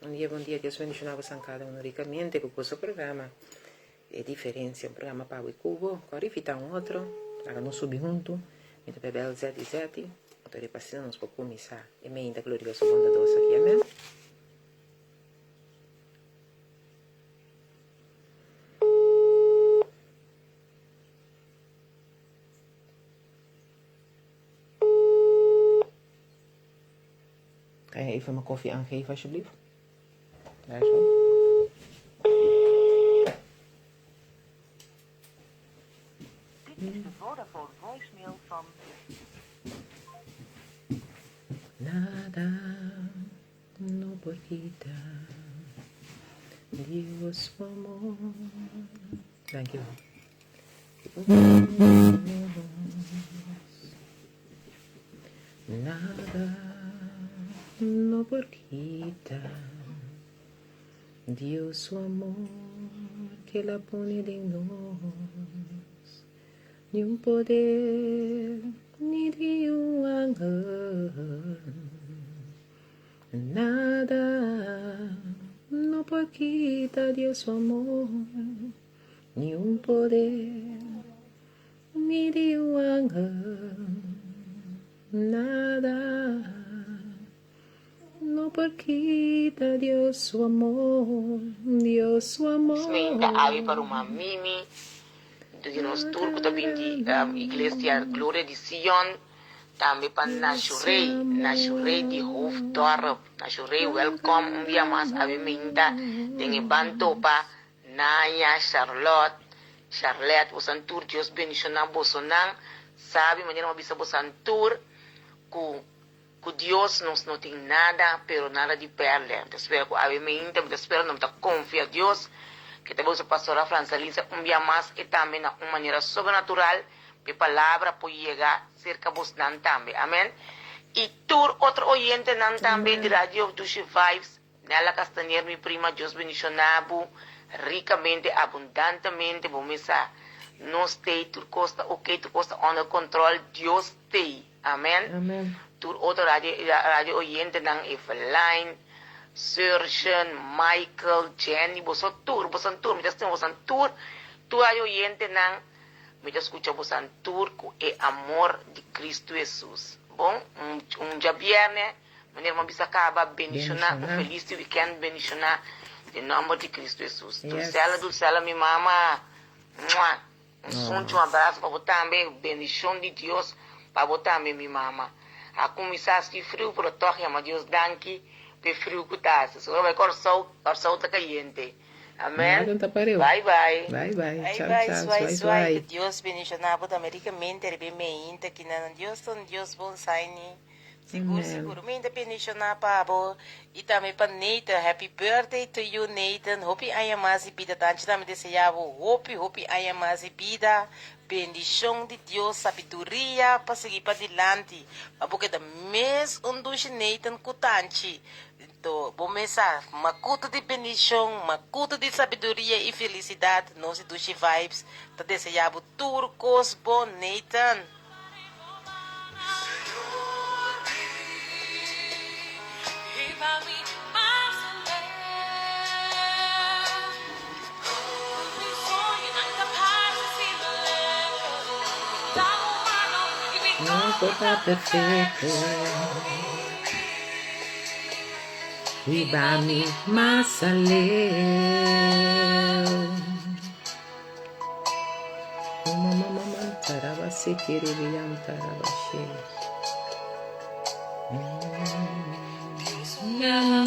Bon dia, bon dia. Dios bendiciona bosan cada uno ricamente cu boso programa E Diferencia, un programa pa bo y cu bo. Cor invita un otro, laga nos subi hunto. Mi ta bebel zeti zeti. Anto riba asina nos por cuminsa e meinta glorioso bondadoso aki. Amen. Kan je even mijn koffie aangeven alsjeblieft? Daar zo. Dit is de Vodafone voicemail van. Nada no por kita Dios su amor. Dankjewel. Nada no por kita Dios su amor que la pone den nos. Ni un poder ni di un angel. Nada no por kita Dios su amor. Ni un poder ni di un angel. Nada no por kita Dios su amor. Dios su amor. Smein ta abi pa ruman Mimi, di nos tur ku ta bin di Iglesia Gloria di Sion, tambe pa Nasho Rey, Nasho Rey di Hoofddorp. Nasho Rey welkom un bia mas abi meinta den e ban topa Naya, Charlotte, Charlette, bosan tur Dios bendiciona bosonan, sabi manera mi a bisa bosan tur cu cu Dios nos no tin nada pero nada di perde, mi ta spera cu awe meinta mi ta spera no mi ta confia Dios ke ta usa Pastora Fransalisa un bia mas e tambe na un manera sobrenatural pa e palabra por yega cerca bosnan tambe amen y tur otro oyentenan tambe di Radio Dushi Vibes. Nella Castañer mi prima Dios bendiciona bo ricamente abundantemente bo mesa nos tey tur cos ta ok tur cos ta onder control Dios tey amen Amen. tur otro radio radio oyentenan Eveline Surgeon Michael Jenny boso tur boso tur mi ta stima boso tur tur radio oyentenan mi ta scucha boso tur cu e amor di Cristo Jesus bon un djabierne. Meneer bo bisa caba bendiciona un Bendiciona. feliz di weekend bendiciona den nomber di Cristo Jesus. Yes. Dulcela Dulcela mi mama mua un sunchi un abrazo pa bo tambe bendicion di Dios pa bo tambe mi mama. A cuminsa haci friu pero tog yama Dios danki p'e friu cu ta haci. So ora bai Corsou, Corsou ta cayente. Amen. Nada ta pareu. Bye bye. Bye bye. Bye Chao bye chao. swai Swai swai swai. ku Dios bendiciona bo tambe ricamente riba e meinta kinan Dios ta un Dios bon saini. Sigur Amen. sigur mi ta bendiciona pa bo y tambe pa Nathan happy birthday to you Nathan hopi aña mas di bida tanchi tambe desea bo hopi hopi aña mas di bida bendicion di Dios sabiduria pa sigui pa dilanti pa bo keda mes un dushi Nathan cu tanchi to bo mes sa macuto di bendicion macuto di sabiduria y felicidad nos di dushi vibes ta desea bo tur cos bon Nathan. No ta perfecto. Riba mi mas aleu.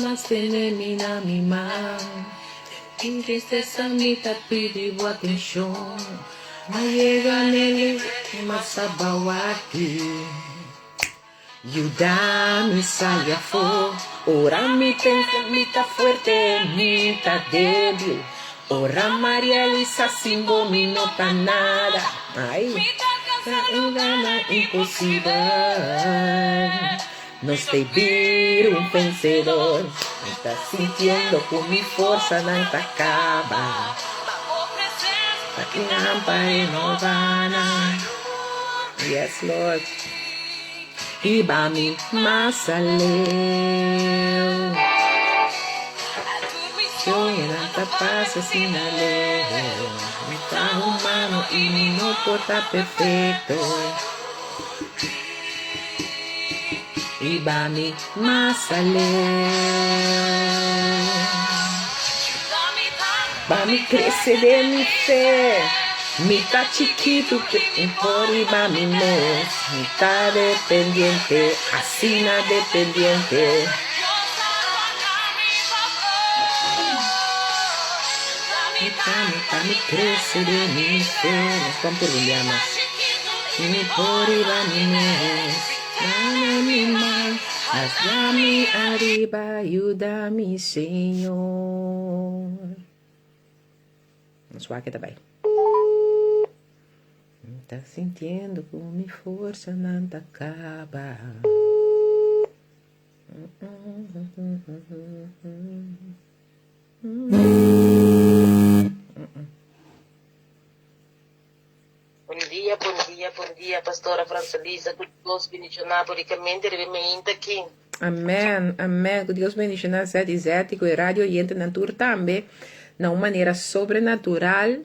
Mas tene mi na mi man. Den tristesa mi ta pidi bo atencion. Ma yega nele mas abao aki. Yuda mi sali afó. Ora mi pensa mi ta fuerte, mi ta débil. Ora Maria Elisa sin bo mi no ta nada. Ay, ta un gana imposibel. Nos ta bira un vencedor. Mi ta sintiendo cu mi forsanan ta caba. Pa kinan pa renova nan. Yes, Lord. Hiba mi mas aleu. ta pasa asina leu. Mi ta humano i mi no por ta perfecto. Riba mi mas aleu. Pa mi crece den mi fe. Mi ta chikitu por riba mi mes. Mi ta dependiente, asina dependiente. Pa mi crece den mi fe. Nos ban por un dia mas. Mi por riba mi mes. Dame mi man, hacia mi ariba, yuda mi Señor. Nos wak ta bai. Ta sintiendo ku mi forsanan ta kaba. Bon dia, bon dia, bon dia, Pastora Francelisa, ku Dios bendiciona bo ricamente riba e meinta aki. Amen, amen. Ku Dios bendiciona Zet i Zeti ku e radio oyentenan tur tambe na un manera sobrenatural.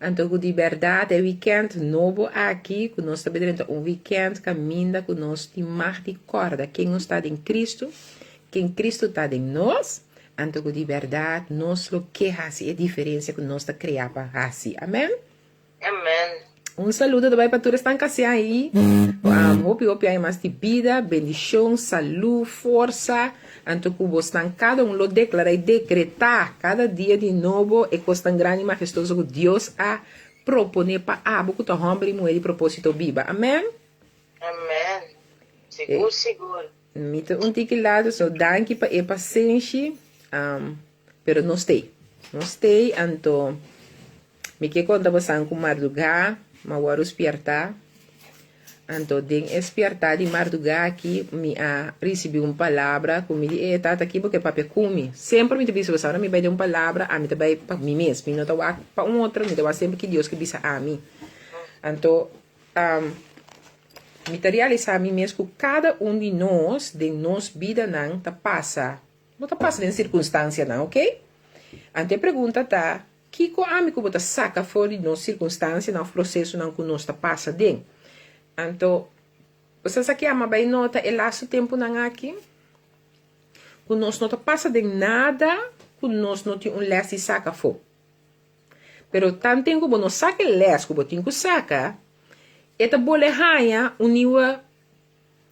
Anto ku di bèrdat e wikènt nobo aki ku nos ta bai drenta un wikènt kaminda ku nos tin mag di kòrda ken nos ta den Kristu, ken Kristu ta den nos, anto ku di bèrdat nos lo ke hasi e diferensia ku nos ta krea pa hasi. Amen. Amen. Un saludo ta bai pa tur esnan kasiá ahí. Hopi hopi aña mas di bida, bendishon, salú, forsa. Anto ku bosnan kada un lo deklará i dekretá kada dia di nobo e kosnan grandi i mahestoso ku Dios a proponé pa abo ku ta hòmber i muhé di propósito biba. Amèn. Amèn. Sigur sigur. Mi ta un tiki lato, so danki pa e pasenshi, pero nos t'ei. Nos t'ei, anto mi ke konta bosan ku mardugá mi a wòrdu spièrtá. Anto den e spièrtá di mardugá aki mi a risibí un palabra ku mi di, E tata ki bo ke papia ku mi? Semper mi ta bisa bosan, ora mi bai den un palabra ami ta bai pa mi mes, mi no ta wak pa un otro, mi ta wak semper ki Dios ke bisa ami. Anto Mi ta realisá mi mes ku kada un di nos den nos bidanan ta pasa, bo ta pasa den sirkunstansianan, oke? Anto e pregunta ta, kiko ami ku bo ta saka for di nos sirkunstansianan òf prosesonan ku nos ta pasa den? Anto, bo sa sa kiama bai nota e lastu tempunan aki? Ku nos no ta pasa den nada ku nos no tin un lès di saka afó. Pero tanten ku bo no saka e lès ku bo tin ku saka, e ta bole haña un niuwe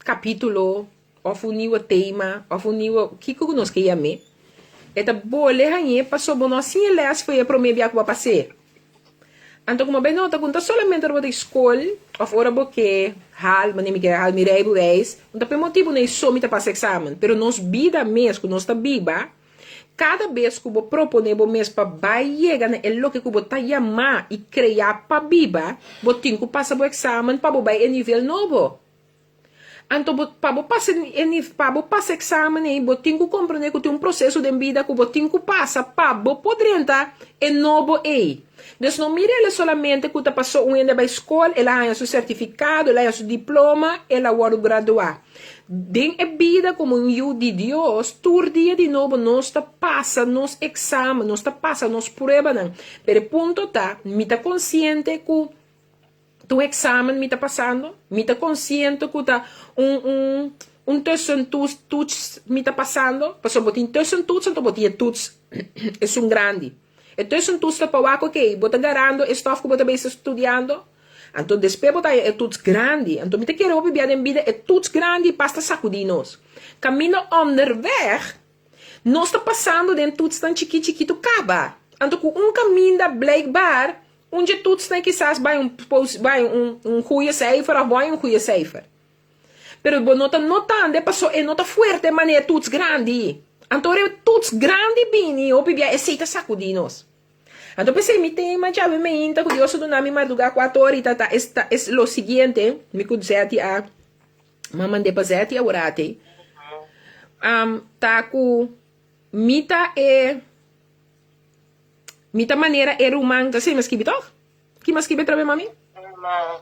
kapítulo òf un niuwe tema òf un niuwe kiko ku nos ke yam'é. E ta bole hañ'é pasobra bo no a siña e lès for e promé bia ku bo a pas'é. Anto komo bo nota ku no ta solamente ora bo ta e skol òf ora bo ke hal, manera mi ke hal mi rijbewijs, no ta pa e motibu no e so mi ta pasa eksamen, pero nos bida mes ku nos ta biba, Kada bes ku bo proponé bo mes pa bai yega na e loke ku bo ta yamá i kreá pa biba, bo tin ku pasa bo eksamen pa bo bai e nivel nobo. Anto bo pa bo pasa e pa bo pasa eksamen ei, bo tin ku komprendé ku tin un proseso den bida ku bo tin ku pasa pa bo por drenta e nobo ei. Dus no mira el solamente ku ta pasó un hende a bai skol, el a haña su sertifikado, el a haña su diploma, el a wòrdu graduá. Den e bida komo un yu di Dios, tur dia di nobo nos ta pasa nos eksamen, nos ta pasa nos pruebanan. Pero e punto ta, mi ta konsiente ku ta un eksamen mi ta pasando? Mi ta konsiente ku ta un un un tussentoets mi ta pasando? Pasobra bo tin tussentoets anto bo tin e toets esun grandi. E tussentoets ta pa wak oke, bo ta garando e stof ku bo ta bezig studiando? Anto despues bo ta haña e toets grandi. Anto mi ta kere hopi bia den bida e toets grandi pas ta sakudí nos. Kaminda onderweg nos ta pasando den toetsnan chikí chikitu kaba. Anto ku un kaminda blijkbaar un dje toetsnan kisas bai un bai un un goeie cijfer of bo haña un goeie cijfer. Pero bo no ta notando paso e no ta fuerte manera e toets grandi. Anto ora e toets grandi bini hopi bia esei ta sakudí nos. Anto p'esei mi tema djawe meinta ku Dios a duna mi mardugá kuater ora i ta ta es ta es lo siguiente, mi ku Zetty a m'a mand'é pa Zetty aworati, ta ku mi ta e mi ta manera e ruman, ta asina mi a skibi tòg? Ki mi a skibi atrabe mami? Ma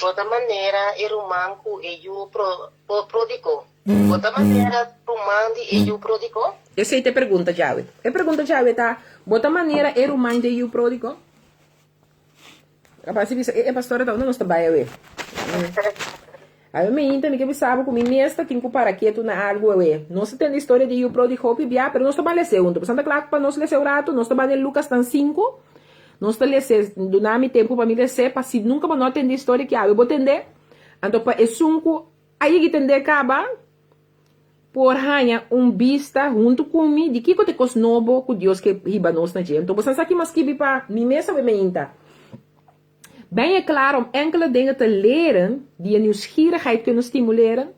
bo ta manera e ruman ku e yu pródigo. Bo ta manera ruman di e yu pródigo? Esei ta e pregunta djawe. E pregunta djawe ta, Bo ta manera e ruman den yu pródigo? Capaz di bisa, E, e pastora ta unda nos ta bai awe? Awe mainta mi ke bisa bo ku mi mes ta tin ku para ketu na algu awe. Nos ta tende historia di yu pródigo hopi bia, pero nos ta ban lese huntu. Pasobra ta kla pa nos lese un ratu, nos ta ban den Lukas tan sinku. Nos ta lese, duna mi tempu pa mi lese, pa si nunka bo no a tende historia ki awe bo tende. Anto pa esun ku a yegi tende kaba, por haña un bista huntu ku mi di kiko ta e kos nobo ku Dios ke hiba nos na dje. Anto boso sa ki mas skibi pa mi mes awe mainta. Ben je klaar om enkele dingen te leren die je nieuwsgierigheid kunnen stimuleren?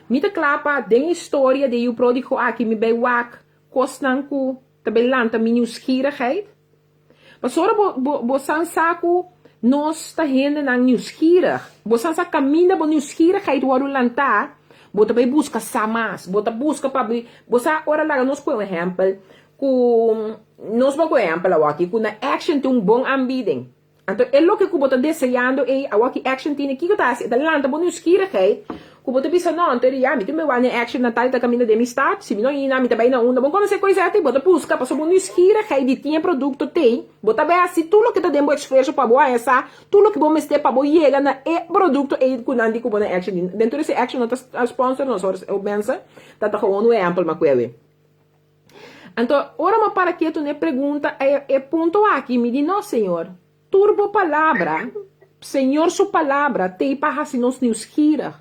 Mi ta kla pa den historia di e yu prodigo aki mi bai wak kosnan ku ta bai lanta mi nieuwsgierigheid? Pasobra bo bo bo san sa ku nos ta hendenan nieuwsgierig. Bo san sa kaminda bo nieuwsgierigheid wòrdu lantá, bo ta bai buska sa mas. Bo ta buska pa bai, bo sa ora laga nos pone un ehèmpel ku nos por pone ehèmpel awor aki ku na Action tin un bon aanbieding. Anto e loke ku bo ta deseando ei awor ki Action tene kiko ta hasi? E ta lanta bo nieuwsgierigheid ku bo ta bisa no anto di ya mi tin bai wak na Action na tal ta kaminda den mi stad si mi no hina mi ta bai na unda bo konosé koe esaki bo ta buska pasobra bo nieuwsgierigheid di tin e produkto tei bo ta bai hasi tur loke ta den bo esfuerso pa bo haña sa tur loke bo mester pa bo yega na e produkto ei ku nan di ku bo na Action tin dentro di esei Action no ta sponsor nos ora mense ta ta gewoon un ehèmpel makué awe. Anto, ora mi a para ketu n'e pregunta, e, e punto aki, mi di, No, Señor. Tur bo palabra, Señor su palabra, t'ei pa hasi nos nieuwsgierig.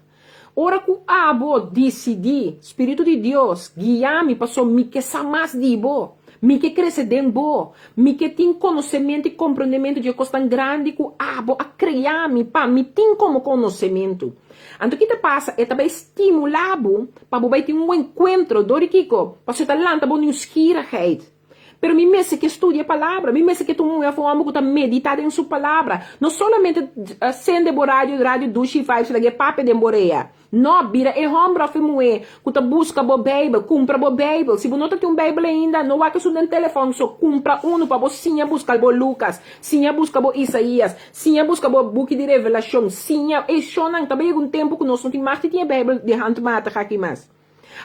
Ora ku abo disidí, Spiritu di Dios, guia mi paso mi ke sa mas di bo. Mi ke krese den bo. Mi ke tin konosementu i komprondementu di e kosnan grandi ku abo a krea mi pa mi tin komo konosementu. Anto ki ta pasa? E ta bai stimulá bo pa bo bai tin un enkuentro. Dor di kiko? Pasobra e ta lanta bo nieuwsgierigheid. Pero mi mester ke studia e Palabra. Mi mester ke ta un muhé òf un hòmber ku ta meditá den su Palabra. No solamente sende bo radio, radio Dushi Vibes, laga e papia den bo rea. No, bira e hòmber òf e muhé ku ta buska bo Beibel. Kumpra bo Beibel. Si bo no ta tin un Beibel ainda, no wak esun den telefòn so. Kumpra unu pa bo siña buska bo Lukas, siña buska bo Isaías, Siña buska bo buki di Revelashon. Siña e shonnan. Ta bay yega un tempu ku nos no tin mag di tin e Beibel di handmatig aki mas.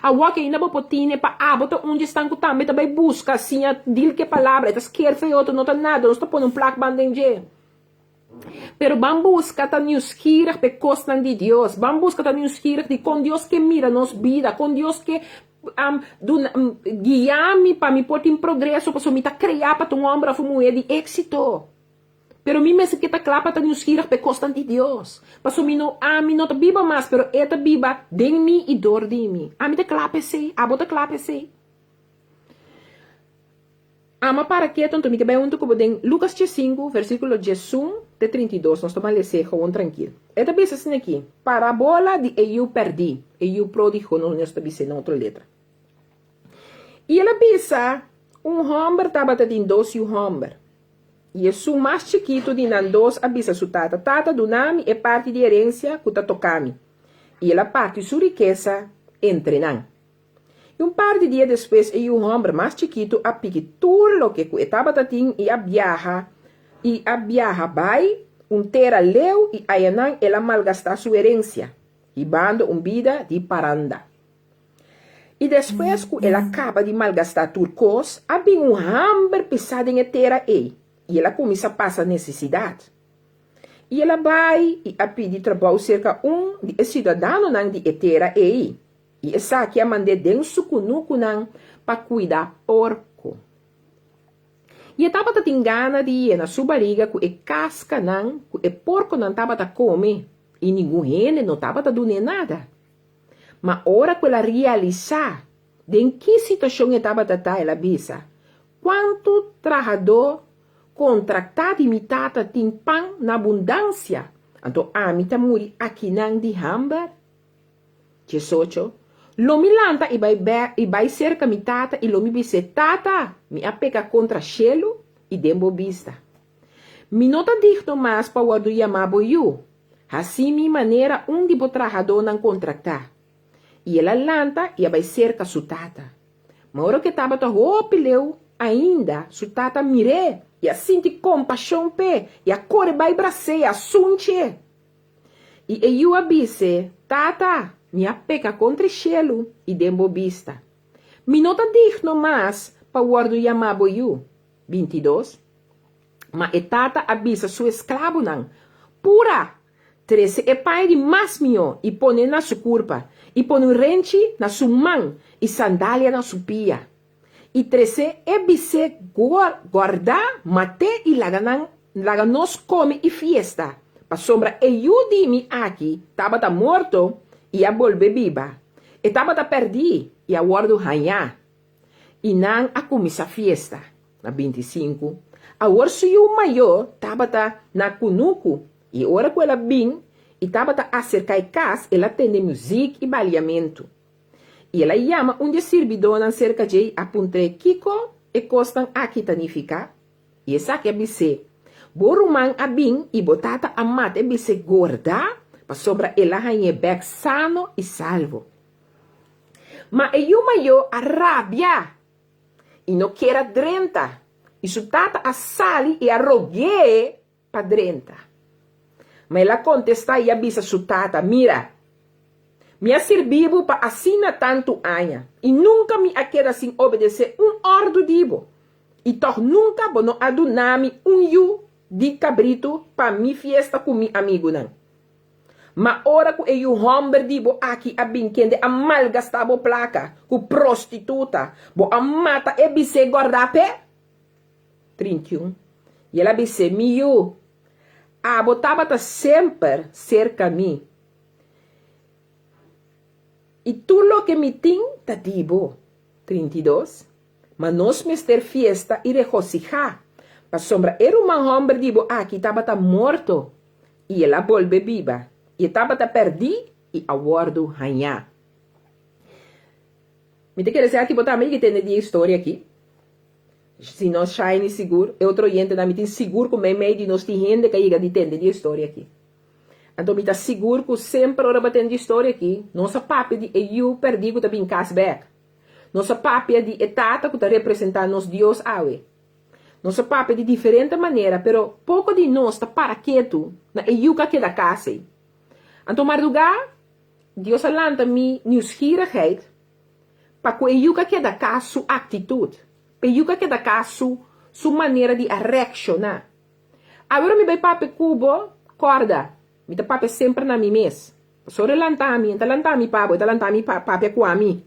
Awor ke ainda bo por tine pa abo ta un di esnan ku tambe ta bay buska siña dil ku e palabra. E ta sker fe otro, no ta nada. Nos ta pone un plakband den dje. Pero ban buska ta nieuwsgierig pa e kosnan di Dios. Ban buska ta nieuwsgierig di kon Dios ke mira nos bida, kon Dios ke duna guia mi pa mi por tin progreso pasobra mi ta krea pa ta un hòmber òf un muhé di éksito. Pero mi mester ke ta kla pa ta nieuwsgierig pa e kosnan di Dios. Pasobra mi no, ami no ta biba mas, pero E ta biba den mi i dor di mi. Ami ta kla pa esei. Abo ta kla pa esei? Ama para ketu, anto mi ta bai huntu ku bo den Lukas diesinku, versíkulo diesun te 32. Nos ta ban les'é gewoon trankil. E ta bisa asina aki, Parabola di e yu pèrdí, e yu pródigo, nos ta bis'é na otro letra. I el a bisa, Un hòmber tabata tin dos yu hòmber. I esun mas chikitu di nan dos a bisa su tata, Tata, duna mi e parti di herensia ku ta toka mi. I el a parti su rikesa entre nan. I un par di dia despues e yu hòmber mas chikitu a piki tur loke ku e tabata tin i a biaha i a biaha bai un tera leu i ayanan el a malgastá su herensia, hibando un bida di paranda. I despues ku el a kaba di malgastá tur kos, a bin un hamber pisá den e tera ei, i el a kuminsá pasa nesesidat. I el a bai i a pidi trabou serka un di e siudadanonan di e tera ei, i esaki a mand'é den su kunukunan pa kuida porko. I e tabata tin gana di yena su bariga ku e kaskanan ku e porkonan tabata kome, i ningun hende no tabata dun'é nada. Ma ora ku el a realisá den ki situashon e tabata ta, el a bisa, Kuantu trahadó kontraktá di mi tata tin pan na abundansia, anto ami ta muri akinan di hamber? Diesocho, Lo mi lanta i bai i bai serka mi tata i lo mi bis'é, Tata, mi a peka kontra shelu i den bo bista. Mi no ta digno mas pa wòrdu yamá bo yu. Hasi mi manera un di bo trahadónan kontraktá. I el a lanta i a bai serka su tata. Ma ora ku e tabata hopi leu ainda, su tata a mir'é i a sinti kompashon p'e i a kore bai bras'é i a sunch'é. I e yu a bis'é, Tata, mi a peka kontra e shelu i den bo bista. Mi no ta digno mas pa wòrdu yamá bo yu. 22 Ma e tata a bisa su esklabonan, Pura! Trese e paña di mas mihó i pon'é na su kurpa, i pone un renchi na su man i sandalia na su pia. I trese e bisé gòrdá, mat'é i laga nan laga nos kome i fiesta, pasobra e yu di mi aki tabata morto i a bolbe biba, e tabata pèrdí i a wòrdu hañá. I nan a kuminsá fiesta. Na 25. Awor su yu mayó tabata na kunuku, i ora ku el a bin i tabata aserká e kas, el a tende muzik i baliamentu. I el a yama un di e sirbidónan serka dje i a puntr'é kiko e kosnan aki ta nifiká. I esaki a bis'é, Bo ruman a bin i bo tata a mata e bis'é gorda, pasobra el a hañ'é bèk sano i salvo. Ma e yu mayó a rabia i no kier a drenta, i su tata a sali i a rog'é pa drenta. Ma el a kontestá i a bisa su tata, Mira, mi a sirbí bo pa asina tantu aña, i nunka mi a keda sin obedesé un òrdu di bo, i tòg nunka bo no a duna mi un yu di kabritu pa mi fiesta ku mi amigunan. Ma ora ku e yu hòmber di bo aki a bin kende a malgastá bo plaka ku prostituta, bo a mata e bis'é gòrdá p'e? 31 I el a bis'é, Mi yu, abo tabata semper serka mi, i tur loke mi tin ta di bo. 32 Ma nos mester fiesta i regosihá, pasobra e ruman hòmber di bo aki tabata morto, i el a bolbe biba, i e tabata pèrdí i a wòrdu hañá. Mi ta kere sa ki bo tambe di tende di e historia aki. Si no Shiny sigur, e otro oyentenan, mi tin sigur ku meimei di nos tin hende ku a yega di tende di e historia aki. Anto mi ta sigur ku semper ora bo tende di e historia aki, nos a papia di e yu pèrdí ku ta bin kas bèk. Nos a papia di e tata ku ta representá nos Dios awe. Nos a papia di diferente manera, pero poko di nos ta para ketu na e yu ku a keda kas ei. Anto mardugá, Dios a lanta mi nieuwsgierigheid pa ku e yu ku a keda kas su aktitut, pa e yu ku a keda kas su su manera di a reakshoná. Awor mi bai papia ku bo, kòrda, mi ta papia semper na mi mes. Pasobra e lanta mi, e ta lanta mi pa bo, e ta lanta mi pa papia ku ami.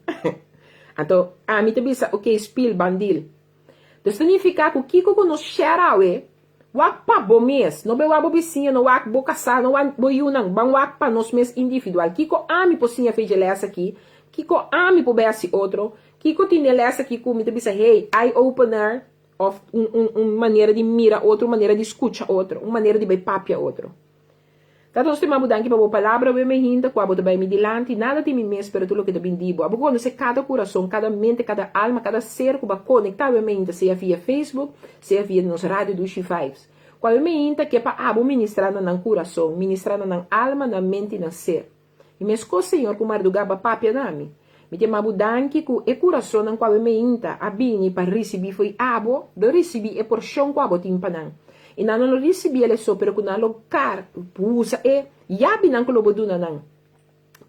Anto ami ta bisa, ok, spil, ban deal. Dus ta nifiká ku kiko ku nos share awe, wak pa bo mes, no bai wak bo bisiña, no wak bo kasá, no wak bo yunan, ban wak pa nos mes individual. Kiko ami por siña fe dje lès aki? Kiko ami por bai hasi otro? Kiko tin den lès aki ku mi ta bisa, hey, eye opener, òf un un un manera di mira otro, un manera di skucha otro, un manera di bai papia otro. Tata nos stima bo danki pa bo palabra awe mehinta ku abo ta bai mi dilanti nada tin mi mes pero tur loke ta bin di bo abo konosé kada kurason kada mente kada alma kada ser ku bo a konekta awe mehinta sea via Facebook sea via nos radio Dushi Vibes ku awe mehinta ke pa abo ministra na nan kurason ministra na nan alma nan mente i nan ser i meskos Señor ku mardugá bo a papia na mi mi ta yama bo danki ku e kurasonnan ku awe mehinta a bini pa risibí fo'i abo lo risibí e porshon ku abo tin pa nan. I nan no lo risibí el eso, pero ku nan lo kar usa e yabinan ku lo bo duna nan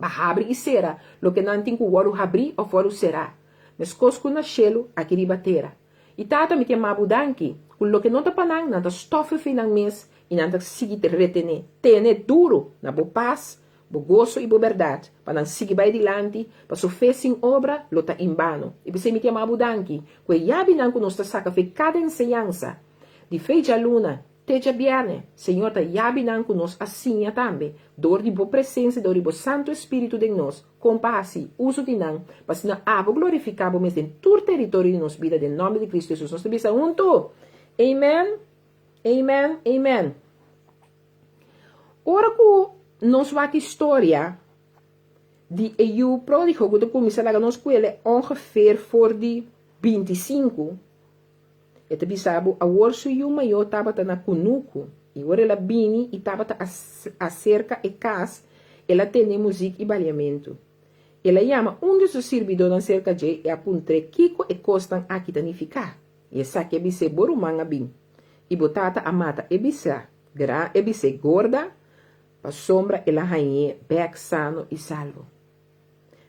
pa habri i sera loke nan tin ku wòrdu habrí òf wòrdu será, meskos ku na shelu aki riba tera. I Tata, mi ta yama bo danki, ku loke no ta pa nan, nan ta stòf efi nan mes i nan ta sigui retené, tene duru na bo pas, bo goso i bo bèrdat, pa nan sigui bai dilanti, paso fe sin obra lo ta enbano. I p'esei mi ta yama bo danki, ku e yabinan ku nos ta saka fe kada enseñansa, Di fe djaluna te djabièrnè, Señor ta yabi nan ku nos a siña tambe, dor di Bo presensia, dor di Bo Santu Espíritu den nos, kon pa hasi uso di nan, pa asina Abo glorifiká Bo mes den tur teritorio di nos bida, den nòmber di Kristu Hesus nos ta bisa huntu, Amen, amen, amen. Ora ku nos wak historia di e yu pródigo ku ta kuminsá laga nos kuele ongeveer for di 25, E ta bisa bo, Awor su yu mayó tabata na kunuku, i ora el a bini i tabata aserka e kas, el a tende muzik i baliamentu. El a yama un di su sirbidónan serka dje i a puntr'é kiko e kosnan aki ta nifiká. I esaki a bis'é, Bo ruman a bin, i bo tata a mata e bisá, gra e bisé gorda, pasobra el a hañ'é bèk sano i salvo.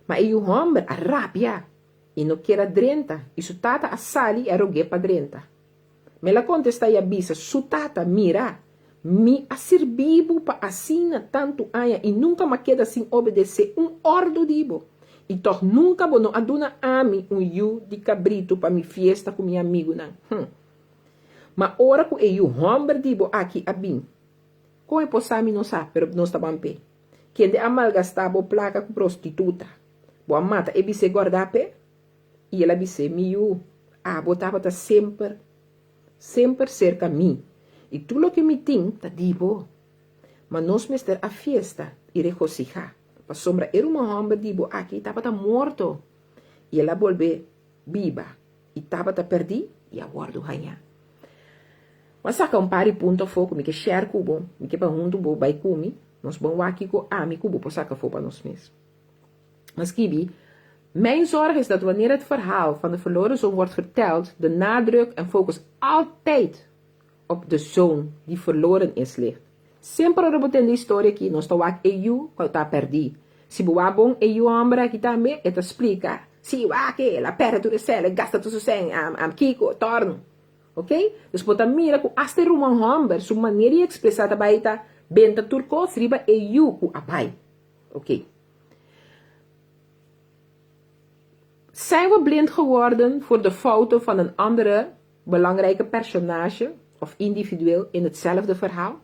Ma e yu hòmber a rabia. i no kier a drenta, i su tata a sali i a rog'é pa drenta. Ma el a kontestá i a bisa su tata, Mira, mi a sirbi bo pa asina tantu aña i nunka m'a keda sin obedesé un òrdu di bo, i tòg nunka bo no a duna ami un yu di kabritu pa mi fiesta ku mi amigunan. Hm! Ma ora ku e yu hòmber di bo aki a bin, kon e por sa mi no sa, pero nos ta ban p'e. Kende a malgastá bo plaka ku prostituta, bo a mata e bis'é gòrdá p'e? I el a bis'é, Mi yu, abo tabata semper, semper serka mi, i tur loke mi tin ta di bo. Ma nos mester a fiesta i regosihá, pasobra e ruman hòmber di bo aki tabata morto, i el a bolbe biba, i tabata pèrdí, i a wòrdu hañá. Bo a saka un par di punto afó ku mi ke share ku bo, mi ke pa huntu bo bai ku mi, nos bon wak kiko ami ku bo por saka afó pa nos mes. A skibi, Mijn zorg is dat wanneer het verhaal van de verloren zoon wordt verteld, de nadruk en focus altijd op de zoon die verloren is ligt. Semper ora bo tende e historia aki, nos ta wak e yu ku ta pèrdí. Si bo wak bon e yu hòmber aki tambe, e ta splika, Si, wak e, el a pèrdè tur e sèn, el gasta tur su sèn, am kiko, tòrnu. Ok? Dus bo ta mira ku asta e ruman hòmber su manera di ekspresá ta bai ta benta tur kos riba e yu ku a bai. Ok. Zijn we blind geworden voor de fouten van een andere belangrijke personage of individueel in hetzelfde verhaal?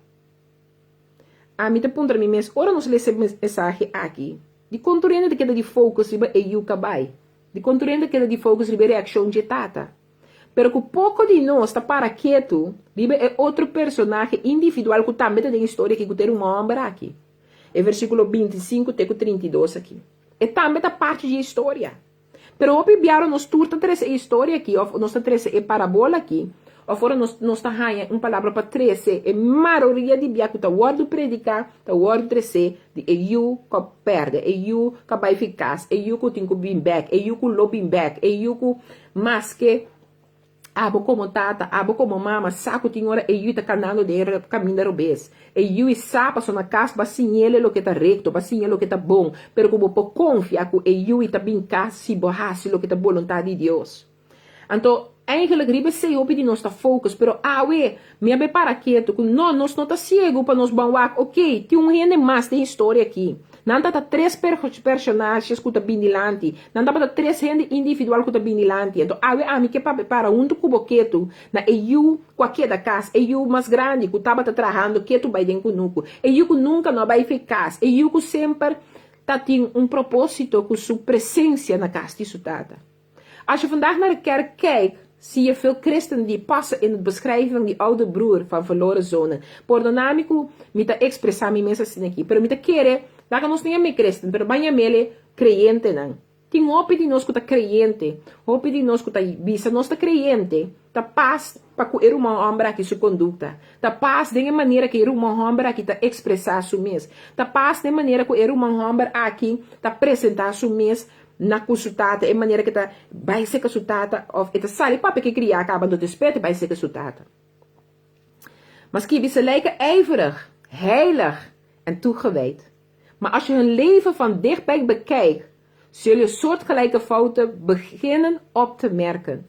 Ami ta puntra mi mes ora nos lesa e mensahe aki, dikon tur hende ta keda di focus riba e yu kabai? Dikon tur hende ta keda di focus riba e reakshon dje tata? Pero ku poko di nos ta para ketu riba e otro personahe individual ku tambe ta den historia aki ku ta e ruman hòmber aki. E versíkulo 25 te ku 32 aki. E tambe ta parti di e historia. Pero hopi biaha nos tur ta trese e historia aki òf nos ta trese e parabola aki òf ora nos nos ta haña un palabra pa trese e maroria di bia ku ta wòrdu prediká ta wòrdu tresé di e yu ku a pèrdè, e yu ku a bai fi kas, e yu ku tin ku bin bèk, e yu ku lo bin bèk, e yu ku maske Abo komo tata, abo komo mama sa ku tin ora e yui ta kanando den e kaminda robes. E yui sa pasobra na kas bo a siñ'el e loke ta rekto, bo a siñ'el loke ta bon, pero ku bo por konfia ku e yui ta bin kas si bo hasi loke ta boluntat di Dios. Anto, eigenlijk riba esei hopi di nos ta focus, pero awe mi a bai para ketu ku no, nos no ta siegu pa nos ban wak, ok, tin un hende mas den historia aki. Nan ta ta tres personajes ku ta bin dilanti. Nan tabata tres hende individual ku ta bin dilanti. Anto awe ami ke papia para huntu ku bo ketu na e yu ku a keda kas, e yu mas grandi ku tabata trahando ketu bai den kunuku, e yu ku nunka no a bai fe kas, e yu ku semper ta tin un proposito ku su presensia na kas di su tata. Als je vandaag naar de kerk kijkt, zie je veel christenen die passen in het beschrijving van die oude broer van verloren zonen. Pordona mi ku mi ta expresa mi mes asina aki, pero mi ta kere, laga nos no yam'é christen, pero ban yam'ele kreyentenan. Tin hopi di nos ku ta kreyente, hopi di nos ku ta bisa nos ta kreyente, ta pas pa ku e ruman hòmber aki su kondukta, ta pas den e manera ku e ruman hòmber aki ta ekspresá su mes, ta pas den e manera ku e ruman hòmber aki ta presentá su mes na ku su tata, e manera ku e ta bai seka su tata òf e ta sali papia ku e kriá kaba, anto despues e ta bai seka su tata. Ma skibi, se lijken ijverig, heilig en toegewijd. Maar als je hun leven van dichtbij bekijkt, zul je soortgelijke fouten beginnen op te merken.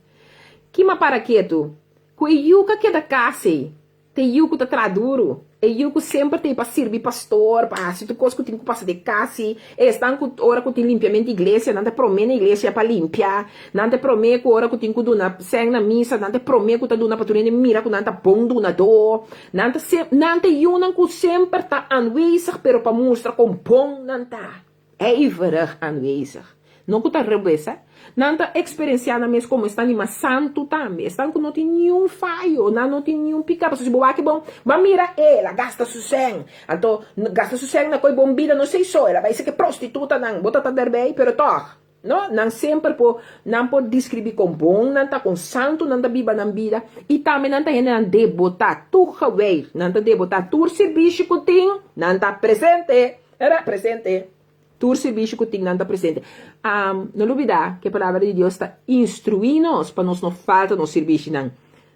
Kima para ketu, ku e yu ka keda kas ei, t'e yu ku ta traha duru, e yu ku semper t'ei pa sirbi pastor, pa hasi tur kos ku tin ku pasa den kas ei, e esnan ku ora ku tin limpiamentu di iglesia, nan ta promé na iglesia pa limpia, Nan ta promé ku ora ku tin ku duna sèn na misa, nan ta promé ku ta duna pa tur hende mira ku nan ta bon dunadó. Nan ta sem, nan ta yunan ku semper ta aanwezig pero pa mustra kon bon nan ta. Ijverig aanwezig. No ku ta rebesa. Nan ta eksperensiá nan mes komo esnan di mas santu tambe. Esnan ku no tin niun fayo, nan no tin niun piká. Pasobra si bo wak bon, bo a mira el a gasta su sèn. Anto, gasta su sèn na koe bon bida no esei so, el a bai seke prostitutanan. Bo ta ta derbei, pero tòg. No, nan semper por, nan por describi con bon nan ta, con santo nan ta biba nan bida, y tambe nan ta hendenan debota, toegewijd, nan ta debota tur servicio cu tin, nan ta presente, era presente, tur servicio cu tin nan ta presente. No lubida cu e palabra di Dios ta instrui nos pa nos no falta nos servicionan.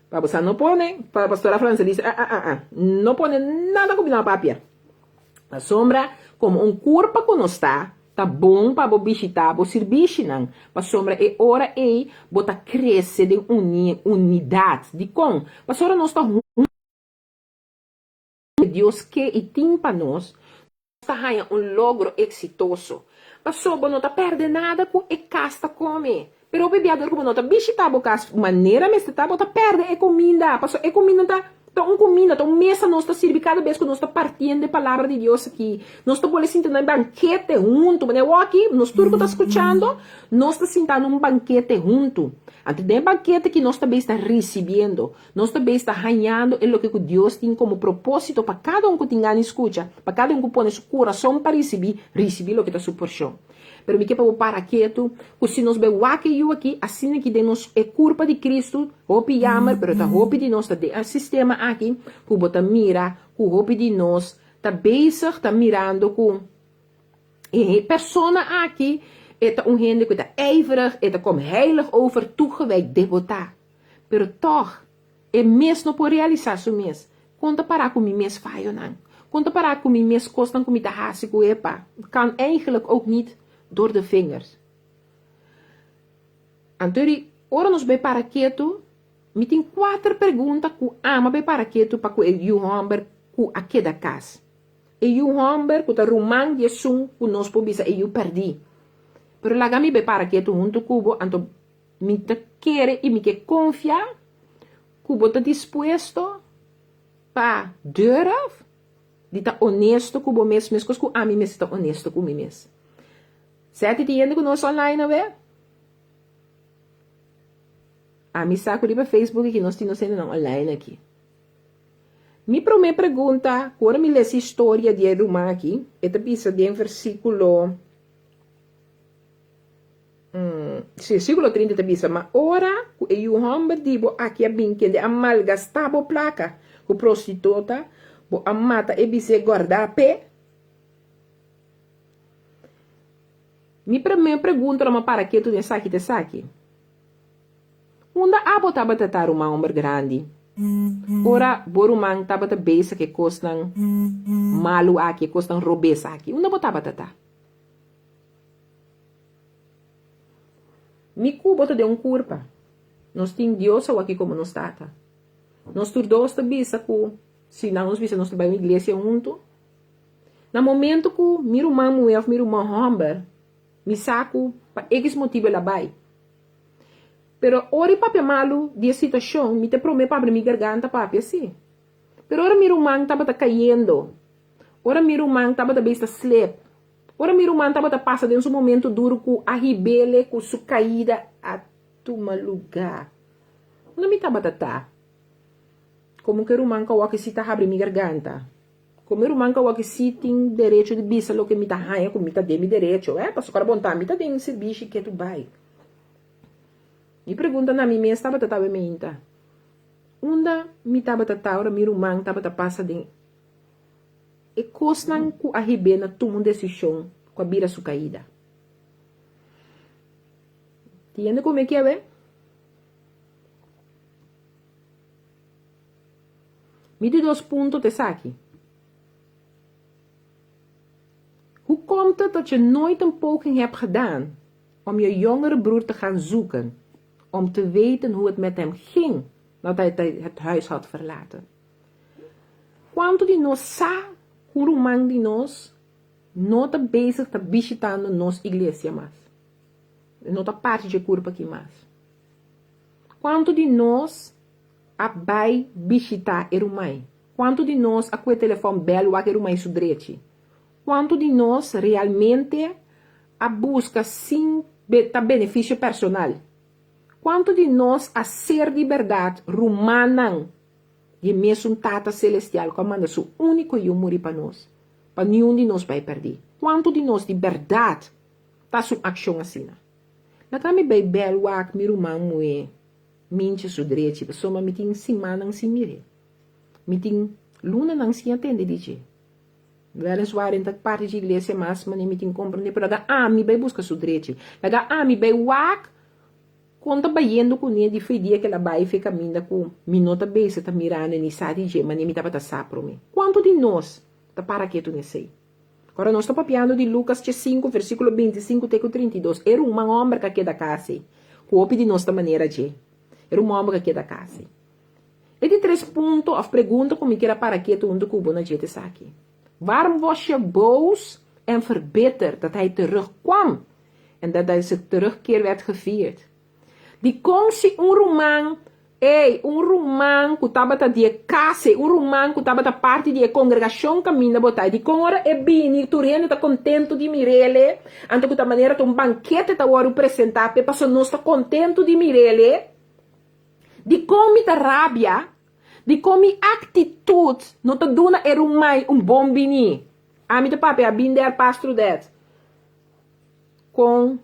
Pa bosa no pone, pa pastora Francelisa, ah, ah, ah, ah, no pone nada cu mi no a papia. Pasobra, como un curpa cu nos ta. Ta bon pa bo bishitá bo sirbishinan, pasobra e ora ei bo ta krese den unidat. Dikon? Pasobra nos ta huntu ku Dios ke i tin pa nos, nos ta haña un logro eksitoso. Pasobra bo no ta pèrdè nada ku e kas ta kome. Pero hopi bia dor ku bo no ta bishitá bo kas manera mester ta, bo ta pèrdè e kuminda. Pasobra e kuminda ta ta un kuminda, ta un mesa nos ta sirbi kada bes ku nos ta partiendo e palabra di Dios aki. Nos ta bole sinta na e bankete huntu. Manera awor aki, nos tur ku ta skuchando, nos ta sinta na un bankete huntu. Anto den e bankete aki nos ta bes ta risibiendo, nos ta bes ta hañando e loke ku Dios tin komo propósito pa kada un ku tin gana di skucha, pa kada un ku pone su kurason pa risibí, risibí loke ta su porshon. Pero mi ke pa bo para ketu ku si nos bai wak e yu aki, asina ki den nos e kurpa di Kristu, hopi yamer, pero ta hopi di nos ta den e sistema aki ku bo ta mira ku hopi di nos ta bezig ta mirando ku e persona aki e ta un hende ku ta ijverig, e ta kom heilig over, toegewijd, debotá. Pero tòg e mes no por realisá su mes. Kon ta pará ku mi mes fayonan? Kon ta pará ku mi mes kosnan ku mi ta hasi ku epa? Kan eigenlijk ook niet door de vingers. Anto di ora nos bai para ketu, mi tin kuater pregunta ku ama bai para ketu pa ku e yu hòmber ku a keda kas. E yu hòmber ku ta ruman di esun ku nos por bisa e yu pèrdí. Pero laga mi bai para ketu huntu ku bo, anto Mi ta kere i mi ke konfia ku bo ta dispuesto pa durf di ta honesto ku bo mes meskos ku ami mester ta honesto ku mi mes. Seti tin hende ku nos online awe? Ami sa ku riba Facebook aki nos tin nos hendenan online aki. Mi promé pregunta ku ora mi lesa historia di e ruman aki, e ta bisa den versíkulo. Versíkulo 30 ta bisa, Ma ora ku e yu hòmber di bo aki a bin kende a malgastá bo plaka ku prostituta, bo a mata e bis'é gòrdá p'e? Mi promé pregunta lo m'a para ketu den esaki ta esaki, Unda abo tabata ta ruman hòmber grandi ora bo ruman tabata bezig e kosnan malu aki, e kosnan robes aki? Unda bo tabata ta? Mi ku bo ta den un kurpa. Nos tin Dios awaki komo nos Tata. Nos tur dos ta bisa ku si nan nos bisa nos ta bai un iglesia huntu. Na momento ku mi ruman muhé òf mi ruman hòmber mi sa ku pa ekis motibu el a bai. Pero ora i papia malu di e situashon mi ta promé pa abri mi garganta papia si. Pero ora mi ruman tabata kayendo, ora mi ruman tabata bisa slep, Ora mi ruman tabata pasa den su momento duru ku a hibele ku su kaida a tuma lugá. Unda mi tabata ta? Komo ku e ruman kawaki si ta habri mi garganta? Komo e ruman kawaki si tin derecho di bisa loke mi ta haña ku mi ta den mi derecho? Eh, pasobra bon ta mi ta den sirbishi ketu bai. Mi pregunta na mi mes tabata tawe meinta, Unda mi tabata ta ora mi ruman tabata pasa den E kosnan ku a hib'é na tuma un desishon ku a bira su kaida. Tin hende ku mi ke awe? Mi di dos punto ta esaki. Hoe komt het dat je nooit een poging hebt gedaan om je jongere broer te gaan zoeken om te weten hoe het met hem ging nadat hij het huis had verlaten? Kuantu di nos sa ku ruman di nos no ta bezig ta bishitando nos iglesia mas? E no ta parti dje kurpa aki mas. Kuantu di nos a bai bishitá e ruman? Kuantu di nos a kue telefòn bèl wak e ruman su drechi? Kuantu di nos realmente a buska sin ta benefisio personal? Kuantu di nos a ser di bèrdat rumannan Di e mesun Tata Selestial ku a manda Su úniko Yu muri pa nos, pa niun di nos bai pèrdí. Kuantu di nos di bèrdat ta hasi un akshon asina? Laga mi bai bèl wak mi ruman muhé Mincha su drechi, pasobra mi tin simannan sin mir'é. Mi tin lunanan sin a tende di dje. Wèliswaar e no ta parti dje iglesia mas, manera mi tin komprendé, pero laga ami bai buska su drechi. Laga ami bai wak Kon ta bayendo kuné di fe dia ku el a bai fe kaminda ku mi no ta bese ta mirando ni sa di dje mane mi tabata sa promé. Kuantu di nos ta para ketu n'esei? Ora nos ta papiando di Lukas 5, versíkulo 25 te ku 32, e ruman hòmber ku a keda kas ei, ku hopi di nos ta manera dje. E ruman hòmber ku a keda kas ei. E di tres punto òf pregunta ku mi kier a para ketu huntu ku bo na dje ta esaki, Waarom was je boos en verbitterd dat hij terugkwam en dat deze terugkeer werd gevierd? Dikon si un ruman, ey, un ruman ku tabata di e kas ei, un ruman ku tabata parti di e kongregashon kaminda bo ta ei, dikon ora e bini tur hende ta kontentu di mir'el, anto ku ta manera ta un bankete ta wòrdu presentá p'e pasobra nos ta kontentu di mir'el? Dikon mi ta rabia? Dikon mi aktitut no ta duna e ruman un bon bini? Ami ta papia, a bin der pastru det. Kon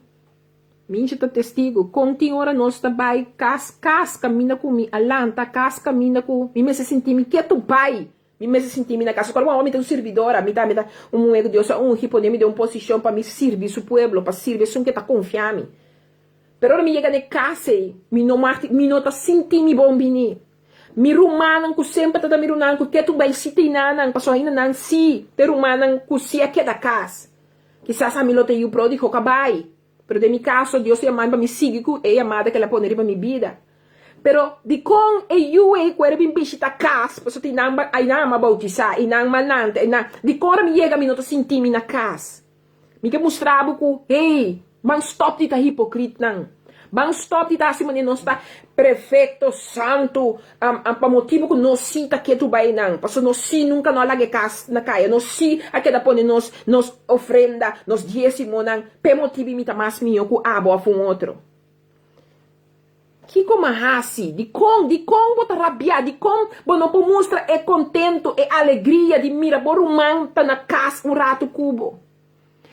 Mincha ta testigu kon tin ora nos ta bai kas kas kaminda ku mi a lanta kas kaminda ku mi mester sinti mi ketu bai mi mester sinti mi na kas ora ku mi ta un sirbidora mi ta mi ta un muhé ku Dios a ungi pone mi den un posishon pa mi sirbi su pueblo pa sirbi esun ke ta konfia mi pero ora mi yega na e kas ei mi no mag mi no ta sinti mi bon bini mi rumannan ku semper ta ta mi rumannan ku ketu bai si ta enanan pasobra ainda nan si ta e rumannan ku si a keda kas. Kisas ami lo ta yu pródigo ka bai, pero den mi kaso Dios a yamami pa mi sigui ku e yamada ku el a pone riba mi bida. Pero dikon e yu ei ku era bin bishita kas, pasobra tin nan ai nan ama boutisá, i nan mananta, i nan, dikon ora mi yega mi no ta sinti mi na kas? Mi ke mustra bo ku, hey, ban stòp di ta hipokritnan. Ban stòp di ta hasi manera nos ta prefekto, santu, pa motibu ku nos sí ta ketu bai nan, pasobra nos sí nunka no a laga e kas na kaya, nos sí a keda pone nos nos ofrenda, nos diesimonan, p'e motibu mi ta mas mihó ku abo òf un otro. Kiko m'a hasi? Dikon? Dikon bo ta rabiá? Dikon bo no por mustra e kontentu, e alegria di mira bo ruman ta na kas un ratu ku bo?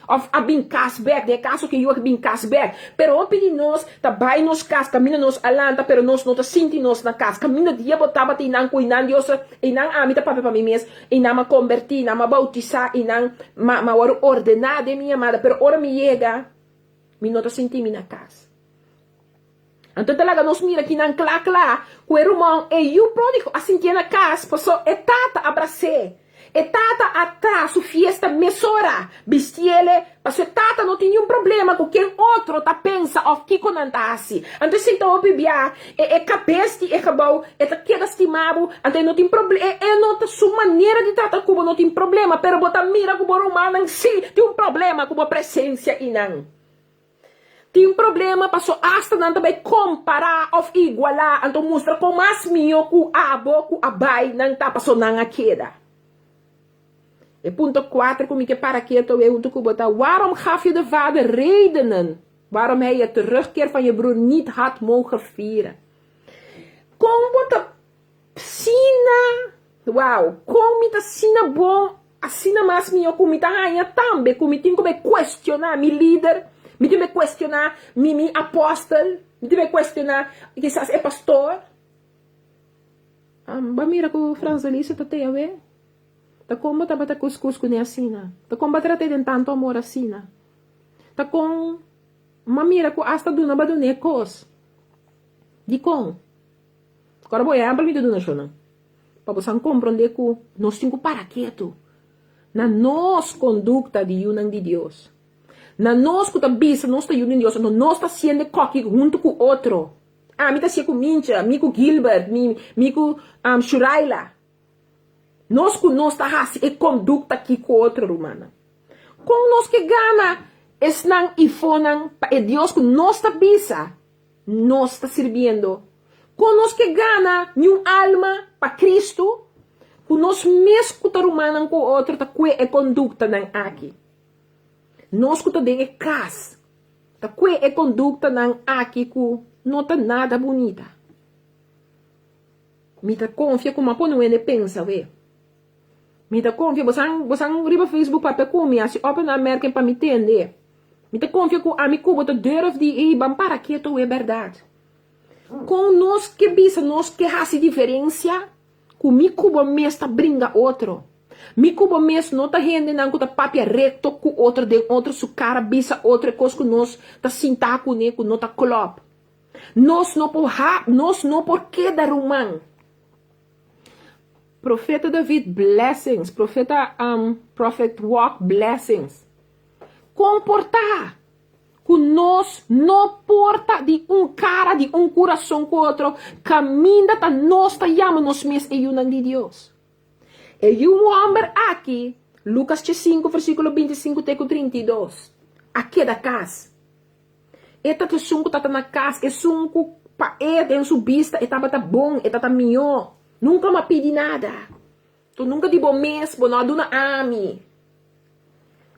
Of a bin kas bek, den e kaso ke yu a bin kas bek. Pero hopi di nos ta bai nos kas kaminda nos a lanta pero nos no ta sinti nos na kas. Kaminda dia bo tabata einan ku einan Dios a, einan ami ta papia pa mi mes, einan m'a kombertí, einan m'a boutisá, einan m'a m'a wòrdu ordená den mi yamada. Pero ora mi yega, mi no ta sinti mi na kas. Anto ta laga nos mira kinan kla kla ku e ruman e yu pródigo a sintié na kas pasobra e tata a bras'é. E tata a traha su fiesta mesora, bistiele, pasobra e tata no tin niun problema ku ken otro ta pensa òf kiko nan ta hasi. Anto esei ta hopi bia e e kabes di e gebou e ta keda stima bo, anto e no tin proble e e no ta su manera di trata ku bo no tin problema, pero bo ta mira ku bo rumannan sí tin un problema ku bo presensia einan. Tin problema paso asta nan ta bai kompará òf igualá, anto mustra kon mas mihó ku abo ku a bai nan ta paso nan a keda. E punto kuater ku mi ke para keto awe huntu ku bo ta, Waarom gaf je de vader redenen waarom hij je terugkeer van je broer niet had mogen vieren? Kon bo ta Asina, wow, kon mi ta asina bon, asina mas mihó ku mi ta haña tambe ku mi tin ku bai kuestioná mi lider, mi tin bai kuestioná mi mi apòstel, mi tin bai kuestioná kisas e pastor. Bo a mira ku Frans Elisa ta te awe? Ta kon bo tabata kuskus kuné asina? Ta kon bo a trat'é den tantu amor asina? Ta kon bo a mira ku asta duna bo a dun'é kos? Dikon? Ora bo ehèmpel mi ta duna shonnan, pa bo san komprondé ku nos tin ku para ketu na nos kondukta di yunan di Dios. Na nos ku ta bisa nos ta yu di Dios, anto nos ta hasiendo e kòki huntu ku otro. Ami ta hasié ku Mincha, mi ku Gilbert, mi mi ku Shuraila. Nos ku nos ta hasi e kondukta aki ku otro, rumannan. Kon nos ke gana esnan ifonan pa e Dios ku nos ta bisa Nos ta sirbiendo. Kon nos ke gana niun alma pa Kristu ku nos mes ku ta rumannan ku otro ta kue e konduktanan aki? Nos ku ta den e kas ta kue e konduktanan aki ku no ta nada bunita. Mi ta konfia ku mi a pone un hende pensa we. Mi ta konfia, bo san, bo san riba Facebook papia ku mi, hasi open aanmerking pa mi tende. Mi ta konfia ku ami ku bo ta durf di ei ban para keto e bèrdat. Kon nos ke bisa nos ke hasi diferensia ku mi ku bo mes ta bringa otro. Mi ku bo mes no ta hendenan ku ta papia rekto ku otro den otro su kara bisa otro e kos ku nos ta sinta kuné ku no ta klòp. Nos no por ha, nos no por keda ruman. Profeta David blessings, Profeta um, Prophet Walk blessings. Komportá ku nos no por ta di un kara, di un kurason ku otro, kaminda ta nos ta yama nos mes e yunan di Dios. E yu hòmber aki, Lukas 5 versíkulo 25 te ku 32, a keda kas. E ta esun ku tabata na kas, esun ku pa e den su bista e tabata bon, e tabata mihó. Nunka mi a pidi nada. Tu nunka di bo mes bo no a duna ami.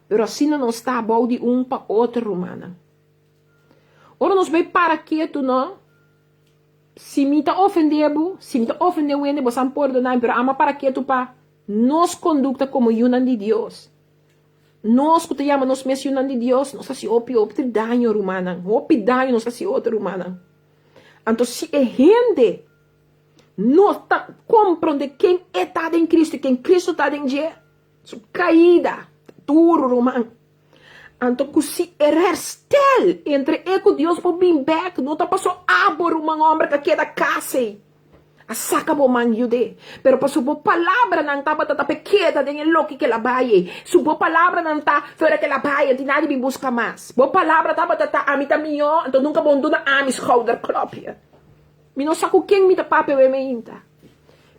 Pero asina nos ta bou di un pa otro, rumannan. Ora nos bai para ketu, no? Si mi ta ofendé bo, si mi ta ofendé un hende, bo sa pordoná mi, pero ama para ketu pa nos kondukta komo yunan di Dios. Nos ku ta yama nos mes yunan di Dios, nos hasi hopi hopi daño, rumannan. Hopi daño nos hasi otro, rumannan. Anto si e hende no ta komprondé ken e ta den Kristu i ken Kristu ta den dje, su kaida ta duru, ruman. Anto ku si e herstel entre e ku Dios por bin bèk, no ta paso abo, ruman hòmber, ta keda kas ei. A saka bo man yud'é. Pero pasobra bo palabranan tabata ta p'e keda den e loke ku el a bai ei. Su bo palabranan ta fuera ku el a bai, anto nadi bin buska mas. Bo palabra tabata ta, Ami ta mihó, anto nunka bo no duna ami schouderklopje. Mi no sa ku ken mi ta papia awe mainta.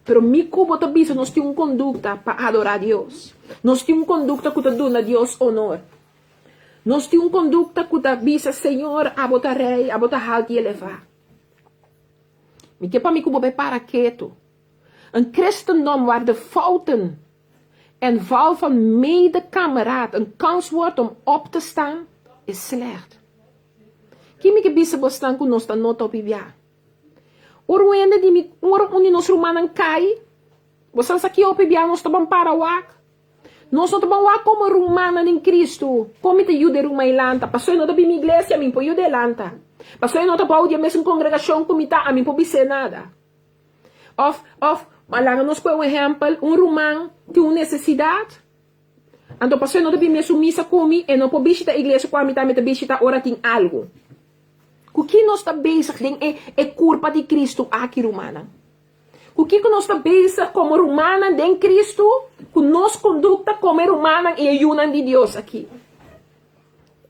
Pero mi ku bo ta bisa nos tin un kondukta pa adorá Dios. Nos tin un kondukta ku ta duna Dios onor. Nos tin un kondukta ku ta bisa, Señor, abo ta Rei, abo ta haltu i elevá. Mi ke pa mi ku bo bai para ketu. Een christendom waar de fouten en val van medekameraad een kans wordt om op te staan, is slecht. Ki mi ke bisa bosnan ku nos ta nota hopi bia? Ora un hende di mi, ora un di nos rumannan kai, bosan sa ki hopi bia nos ta ban para wak? Nos no ta ban wak komo rumannan den Kristu. Kon mi ta yuda e ruman ei lanta? Pasobra e no ta bin mi iglesia, mi por yuda e lanta. Pasobra e no ta bou di e mesun kongregashon ku mi ta, ami por bis'é nada. Òf, òf, laga nos kohe un ehèmpel, un ruman tin un nesesidat, anto pasobra e no ta bin mesun misa ku mi, e no por bishita iglesia ku ami tambe ta bishita ora tin algu. Ku ki nos ta bezig den e e kurpa di Kristu aki, rumannan? Ku kiko nos ta bezig komo rumannan den Kristu? Ku nos kondukta komo e rumannan i e yunan di Dios aki.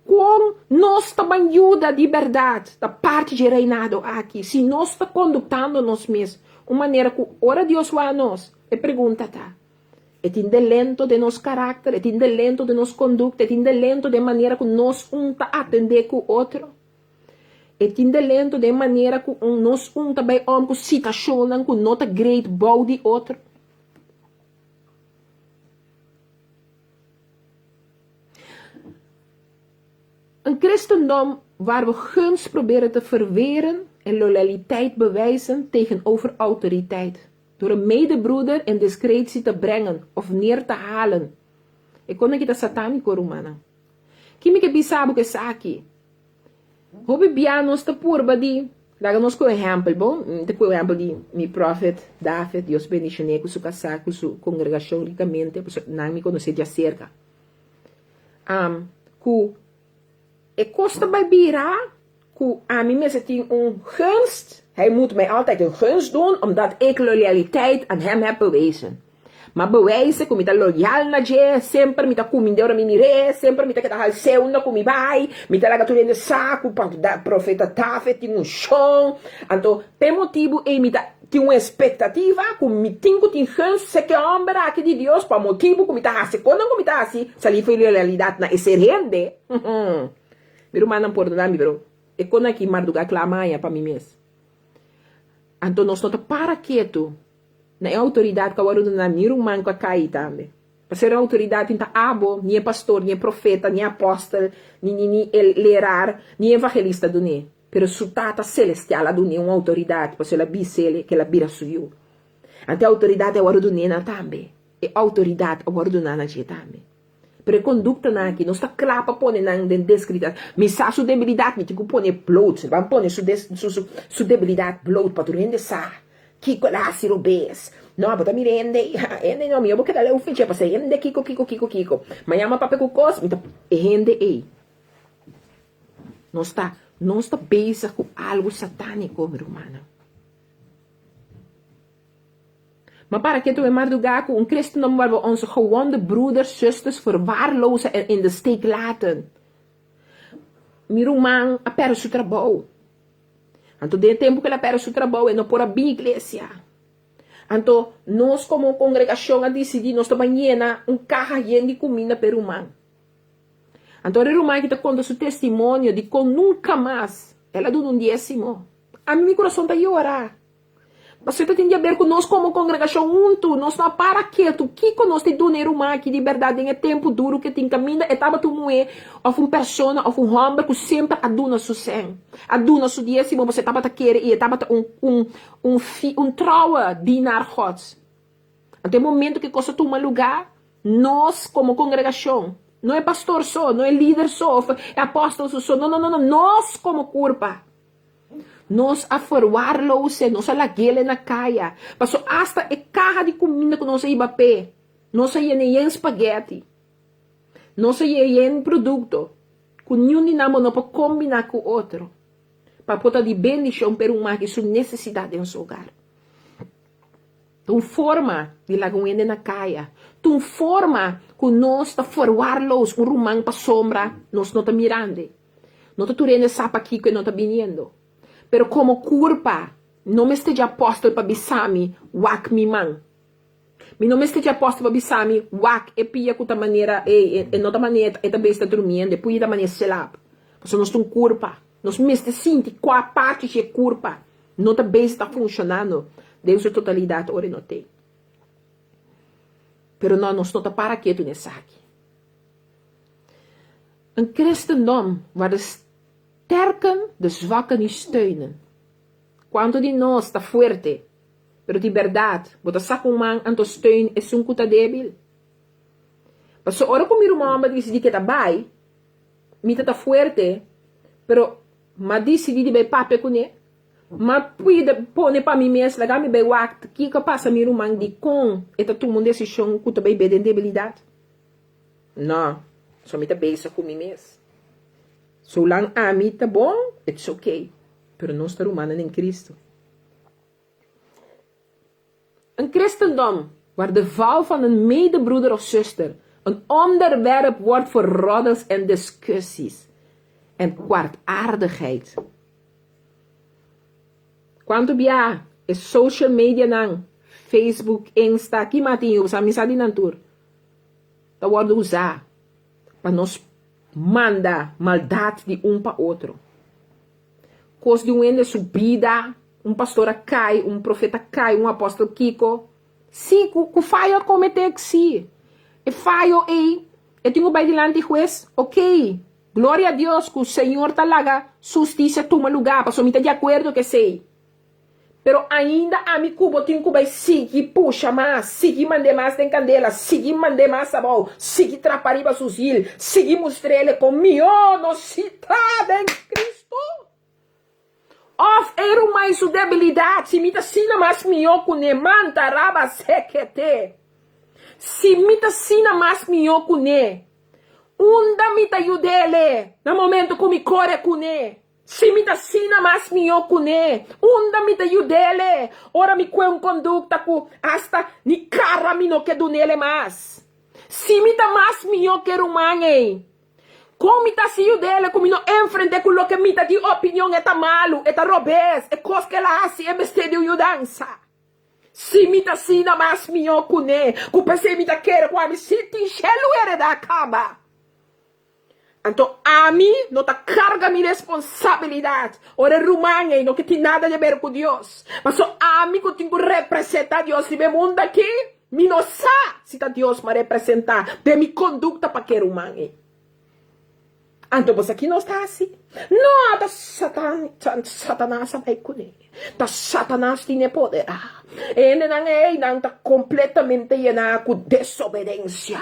Kon nos ta ban yuda di bèrdat ta parti dje reinado aki si nos ta konduktando nos mes un manera ku ora Dios wak nos, e pregunta ta, E tin delento den nos karakter? E tin delento den nos kondukta? E tin delento den manera ku nos un ta atendé ku otro? E tin delento den manera ku un nos un ta bai om ku situashonnan ku no ta great bou di otro. Een christendom waar we gunst proberen te verweren en loyaliteit bewijzen tegenover autoriteit, door een medebroeder in discretie te brengen of neer te halen. E kon aki ta satanico, rumannan. Ki mi ke bisa bo ku esaki? Hopi bia nos ta purba di laga nos ku ehèmpel, bon, mi ta ku ehèmpel di mi prophet David, Dios bendishon'é ku su kasá, ku su kongregashon rikamente, pasobra nan mi konosé djaserka. Am, ku e kos ta bai bira ku ami mester tin un gunst, hij moet mij altijd een gunst doen, omdat ik loyaliteit aan hem heb bewezen. M'a bewijsa ku mi ta loyal na dje, semper mi ta kumind'é ora mi mir'é, semper mi ta keda hals'é unda ku mi bai, mi ta laga tur hende sa ku profeta David tin un shon. Anto, p'e motibu ei mi ta tin un espektativa ku mi tin ku tin gunst seke hòmber aki di Dios pa motibu ku mi ta hasi konan ku mi ta hasi salí for e loyalidat na e ser hende. Mi rumannan pordoná mi, pero e konan aki mardugá kla maña pa mi mes. Anto nos no ta para ketu. Na e outoridat ku a wòrdu duna mi ruman ku a kai tambe. Pasobra e outoridat tin ta abo, ni e pastor, ni e profeta, ni e apòstel, ni ni ni e lerar, ni e evangelista dun'é. Pero su Tata Selestial a dun'é un outoridat, pasobra el a bis'el ku el a bira su yu. Anto e outoridat a wòrdu dun'é nan tambe. E outoridat a wòrdu duná na dje tambe. Pero e konduktanan aki, nos ta kla pa pone nan den deskredidat. Mi sa su debilidat, mi tin ku pone bloot. Ban pone su su su debilidat bloot pa tur hende sa kiko el a hasi robes. No, bo ta mira hende ei, ha, hende no, mi bo keda leu ficha pasobra hende kiko kiko kiko kiko. Mañana mi a papia ku kos, mi ta e hende ei. Nos ta nos ta bezig ku algu satániko, mi rumannan. Ma para ketu e mardugá ku un christendom waar we onze gewonde broeders, zusters verwaarlozen en in de steek laten. Mi ruman a pèrdè su trabou. Anto den e tempu ku el a pèrdè su trabou e no por a bin iglesia. Anto nos komo kongregashon a disidí nos ta bai yena un kaha yen di kuminda pa e ruman. Anto ora e ruman aki ta konta su testimonio di kon nunka mas el a duna un diesimo, ami mi kurason ta yora. Pasobra ta tin di haber ku nos komo kongregashon huntu, nos no a para ketu. Kiko nos tin duna e ruman aki di bèrdat den e tempu duru ku e tin kaminda? E tabata un muhé òf un persona òf un hòmber ku semper a duna su sèn, a duna su diesimo pasobra e tabata kere i e tabata un un un fi un trouwe dienaar Gods. Anto e momento ku e kos a tuma lugá, nos komo kongregashon, no e pastor so, no e lider so òf e apòstel so, no no no no, nos komo kurpa. Nos a verwaarloos'e, nos a lag'ele na kaya. Paso asta e kaha di kuminda ku nos a hiba p'e, nos a yena yen spaghetti, nos a yena yen produkto ku niun di nan bo no por kombiná ku otro pa por ta di bendishon p'e ruman ki su nesesidat den su hogar. Ta un forma di laga un hende na kaya. Ta un forma ku nos ta verwaarloos un ruman pasobra nos no ta mirand'e. No ta tur hende sa pakiko e no ta biniendo. Pero komo kurpa, no mester dje apòstel pa bisa mi, Wak mi man. Mi no mester dje apòstel pa bisa mi, Wak e pia ku ta manera, ey, e no ta manera, e ta bes ta drumiendo, e pia ta manera slap. Pasobra nos ta un kurpa. Nos mester sinti kua parti dje kurpa no ta bes ta funshonando den su totalidat ora e no t'ei. Pero no, nos no ta para ketu n'esaki. Een christendom waar de sterken de zwakken niet steunen. Cuanto di nos ta fuerte, pero di berdad bo ta saca un man anto steun esun cu ta debil? Pasobra ora cu mi ruman homber dicidi cu e ta bay, mi ta ta fuerte, pero m'a dicidi di bay papia cune, m'a pida pone pa mi mes laga mi bay wak kico a pasa mi ruman dicon e ta tuma un decision cu ta bay be den debilidad. No, so mi ta bezig ku mi mes. Solang ami ta bon, it's ok. Pero nos ta rumannan den Cristo. Een christendom waar de val van een medebroeder of zuster een onderwerp wordt voor roddels en discussies en kwartaardigheid. Kuantu bia e social medianan, Facebook, Insta, ki mas tin usa, mi sa di nan tur. ta wòrdu usá pa nos manda maldat di un pa otro. Kos di un hende su bida, un pastor a kai, un profeta a kai, un apòstel kiko. Sí, ku ku fayo a kometé, sí. E fayo ei, e tin ku bai dilanti hues? Okey, gloria a Dios ku Señor ta laga sustisia tuma lugá, pasobra mi ta di akuerdo ku esei. Pero ainda ami ku bo tin ku bai sigui pusha mas, sigui mand'é mas den kandela, sigui mand'é mas abou, sigui trapa riba su zil, sigui mustr'é kon mihó nos si ta den Kristu. Òf e ruman i su debilidat, si mi ta asina mas mihó kuné, manta raba sekete. Si mi ta asina mas mihó kuné, unda mi ta yud'é na momento ku mi kore kuné? Si mi ta asina mas mihó kuné, unda mi ta yud'é ora mi kue un kondukta ku asta ni kara mi no ke dun'é mas? Si mi ta mas mihó ku e ruman ei, kon mi ta hasi yud'é ku mi no enfrent'é ku loke mi ta di opinion e ta malu, e ta robes, e kos ku el a hasi e mester di un yudansa? Si mi ta asina mas mihó kuné, ku p'esei mi ta kere ku ami si tin shelu heredá kaba. Anto ami no ta karga mi responsabilidat ora e ruman ei no ke tin nada di aber ku Dios. Paso ami ku tin ku representá Dios riba e mundu aki, mi no sa si ta Dios m'a representá den mi kondukta pa ku e ruman ei. Anto bo sa ki nos ta hasi? No, ta Satan, Satanas a bai kuné. Ta Satanas tin e poder. E hendenan ei, nan ta kompletamente yená ku desobedensia.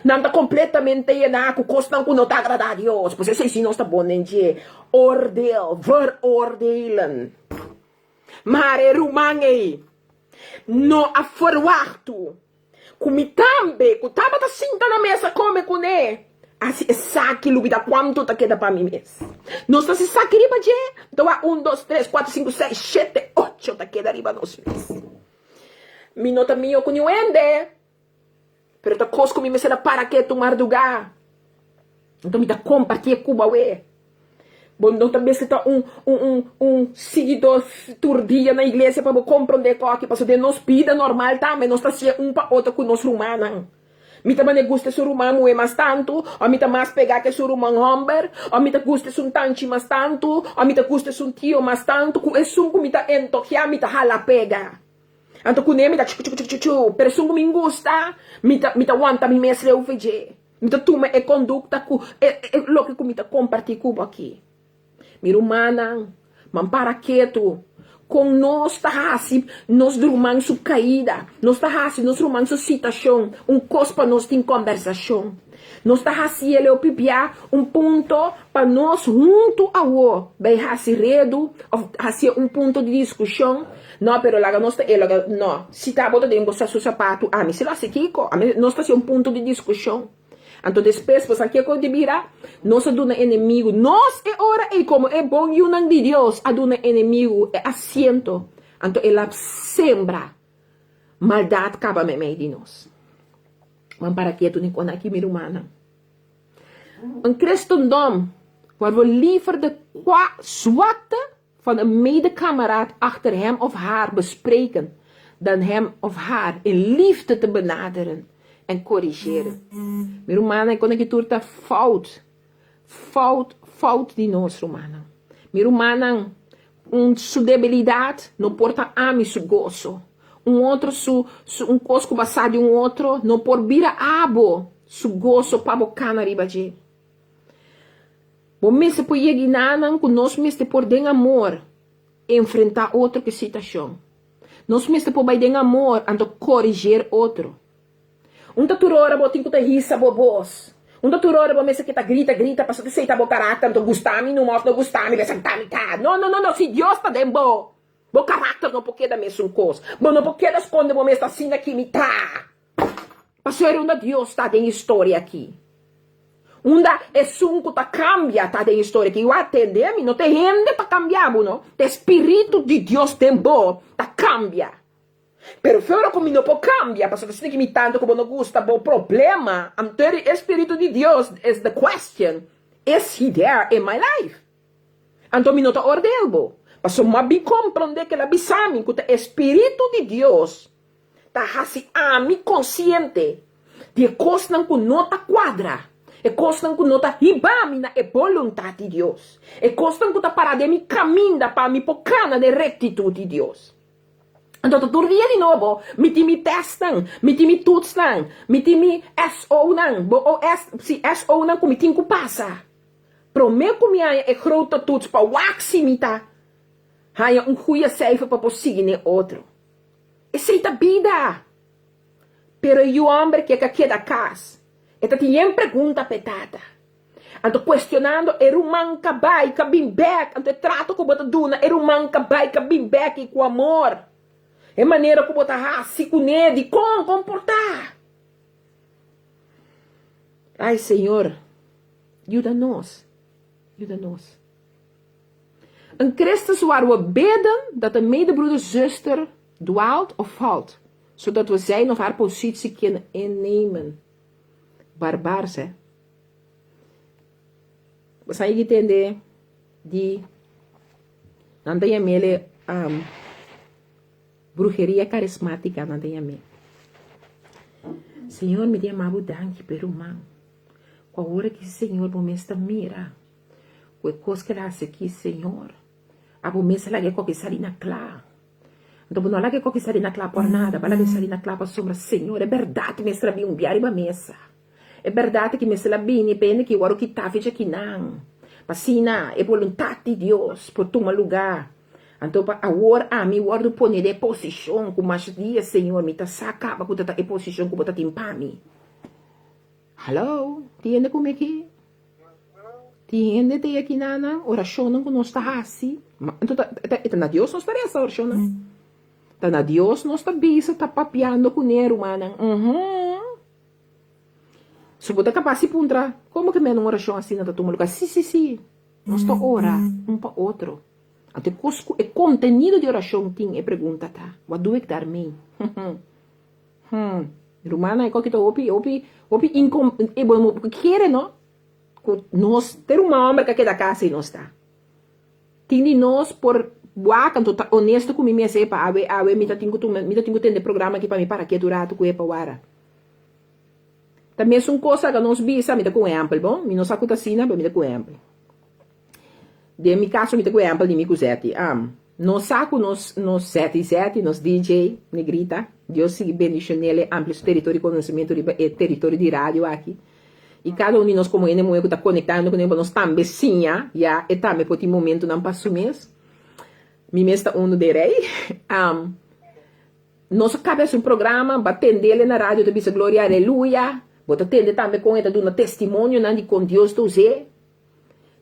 Nan ta kompletamente yená ku kosnan ku no ta agradá Dios. Pues esei si nos ta bon den dje. Oordeel, veroordelen. Maar e ruman ei no a ferwachtu Ku mi tambe, ku tabata sinta na mesa kome kuné, hasi esaki lubidá kuantu ta keda pa mi mes. Nos ta hasi esaki riba dje, ta wak un, dos, tres, kuater, sinku, seis, shete, ocho ta keda riba nos mes. Mi no ta mihó ku niun hende. Pero ta kos ku mi mester a para ketu mardugá. Anto mi ta kompartié ku bo awe. Bo no ta mester ta un un un un siguidó tur dia na iglesia pa bo komprondé koki, pasobra den nos bida normal tambe nos ta hasié un pa otro ku nos rumannan. Mi ta mane gusta esun ruman muhé mas tantu, òf mi ta mas pegá ku esun ruman hòmber, òf mi ta gusta esun tanchi mas tantu, òf mi ta gusta esun tio mas tantu, ku esun ku mi ta entokiá mi ta hala pega. Anto kuné mi ta chuchuchuchuchu, pero esun ku mi gusta, mi ta mi ta wanta mi mes leu fe dje. Mi ta tuma e kondukta ku e e loke ku mi ta kompartí ku bo aki. Mi rumannan, mampara ketu. Kon nos ta hasi nos ruman su kaida, nos ta hasi nos ruman su situashon un kos pa nos tin kòmbersashon. Nos ta hasi el hopi bia un punto pa nos huntu awor bai hasi redu òf hasié un punto di diskushon. No, pero laga nos ta e laga no. Si ta bo ta den bo sa su sapatu, ami si lo hasi kiko? Ami nos ta hasi un punto di diskushon. Anto despues bo sa kiko di bira? Nos a duna enemigu, nos e ora ei komo e bon yunan di Dios a duna enemigu e asiento, anto el a sembra maldat kaba meimei di nos. Ban para ketu ni kona aki mi rumannan. Un christendom waar we liever de zwakte van een medekameraad achter hem of haar bespreken dan hem of haar in liefde te benaderen en corrigeren. Mi rumannan, e kos aki tur ta fout, fout, fout di nos rumannan. Mi rumannan, un su debilidad no por ta ami su goso. Un otro su, su un kos ku basa di un otro no por bira abo su goso pa bo kana riba dje. Bo mester por yega i nanan ku nos mester por den amor enfrentá otro ku e situashon. Nos mester por bai den amor anto koriger otro. Un ta tur ora bo tin ku ta hisa bo bos. Un ta tur ora bo mester ke ta grita grita pasobra esei ta bo karakter anto gusta mi numa òf no gusta mi bes ta mi ta. No no no no si Dios ta den bo, bo karakter no por keda mesun kos. Bo no por keda skonde bo mes ta asina ki mi ta. Pasobra unda Dios ta den historia aki? Unda esun ku ta kambia ta den historia aki? Wak tende mi, no ta e hende ta kambia bo no, ta e spiritu di Dios den bo ta kambia. Pero fora ku mi no por kambia, pasobra asina ki mi tantu ku bo no gusta bo problema, anto e spiritu di Dios is the question, is he there in my life? Anto mi no ta ordel bo, pasobra mi a bin komprende ku el a bisa mi ku ta e spiritu di Dios ta hasi ami konsiente di e kosnan ku no ta kuadra, e kosnan ku no ta hiba mi na e boluntat di Dios, e kosnan ku ta para den mi kaminda pa mi por kana den rektitut di Dios. Anto ta tur dia di nobo mi tin mi tèstnan, mi tin mi toetsnan, mi tin mi SO-nan, bo OS, si SO-nan ku mi tin ku pasa. Promé ku mi haña e grote toets pa wak si mi ta haña un goeie seifer pa por sigui n'e otro. Esei ta bida! Pero e yu hòmber ke ka keda kas, e ta tin yen pregunta pa e tata. Anto kuestionando e ruman ka bai ka bin bèk, anto e trato ku bo ta duna e ruman ka bai ka bin bèk i ku amor, e manera ku bo ta hasi kuné, dikon komportá? Ai Señor, yuda nos, yuda nos. Een Christus waar we bidden dat een medebroeder, zuster dwaalt of valt, zodat we zijn of haar positie kunnen innemen. Barbaars, hè? Bo sa yigi tende di nan ta yam'ele um, brujeria carismática nan ta yam'e. Señor, mi ta yama bo danki p'e ruman. Ku awor aki, Señor, bo mes ta mira. Ku e kos ku el a hasi aki, Señor, abo mes a laga e koki sali na kla. Anto bo no a laga e koki sali na kla por nada, bo a laga e sali na kla pasobra, Señor, e bèrdat mester a bin un bia riba mesa. E bèrdat aki mester a bini pa hende ki wòrdu kitá fecha kinan, pa asina e boluntat di Dios por tuma lugá. Anto pa awor ami wòrdu pone den e posishon ku mas dia, Señor, mi ta sa kaba ku ta ta e posishon ku bo ta tin pa mi. Hallo, tin hende ku mi aki? Tin hende ta e aki na nan orashonnan ku nos ta hasi? Anto ta ta na Dios nos ta resa orashonnan? Ta na Dios nos ta bisa, ta papiando kuné, rumannan? Uhum. So bo ta kapas di puntra, komo ke mende un orashon asina ta tuma lugá? Si, si, si. Nos ta ora un pa otro. Anto e kos ku e kontenido di orashon tin e pregunta ta, Wat doe ik daarmee? Hmm. Rumannan e koki ta hopi hopi hopi inkom e bo no kere no ku nos te ruman homber ka keda kasa i nos ta. Tin di nos por wak anto ta honesto ku mi mes epa awe awe mi ta tin ku tuma mi ta tin ku tende programa aki pa mi para ketu ratu ku epa wara. Ta mesun kos laga nos bisa mi ta ku un ehèmpel bon mi no sa ku ta asina pero mi ta ku un ehèmpel. Den mi kaso mi ta ku ehèmpel di mi ku Zeti. Am nos sa ku nos nos Zeti Zeti nos DJ Negrita Dios sigui bendishonel e amplia su teritorio di konosementu riba e teritorio di radio aki. I kada un di nos komo hende muhé ku ta konektando kuné pa nos tambe siña ya e tambe por tin momentunan pa su mes. Mi mes ta unu den rei. Am nos a kaba hasi un programa ba tendele na radio ta bisa gloria aleluya. Bo ta tende tambe kon e ta duna testimonionan di kon Dios ta us'é.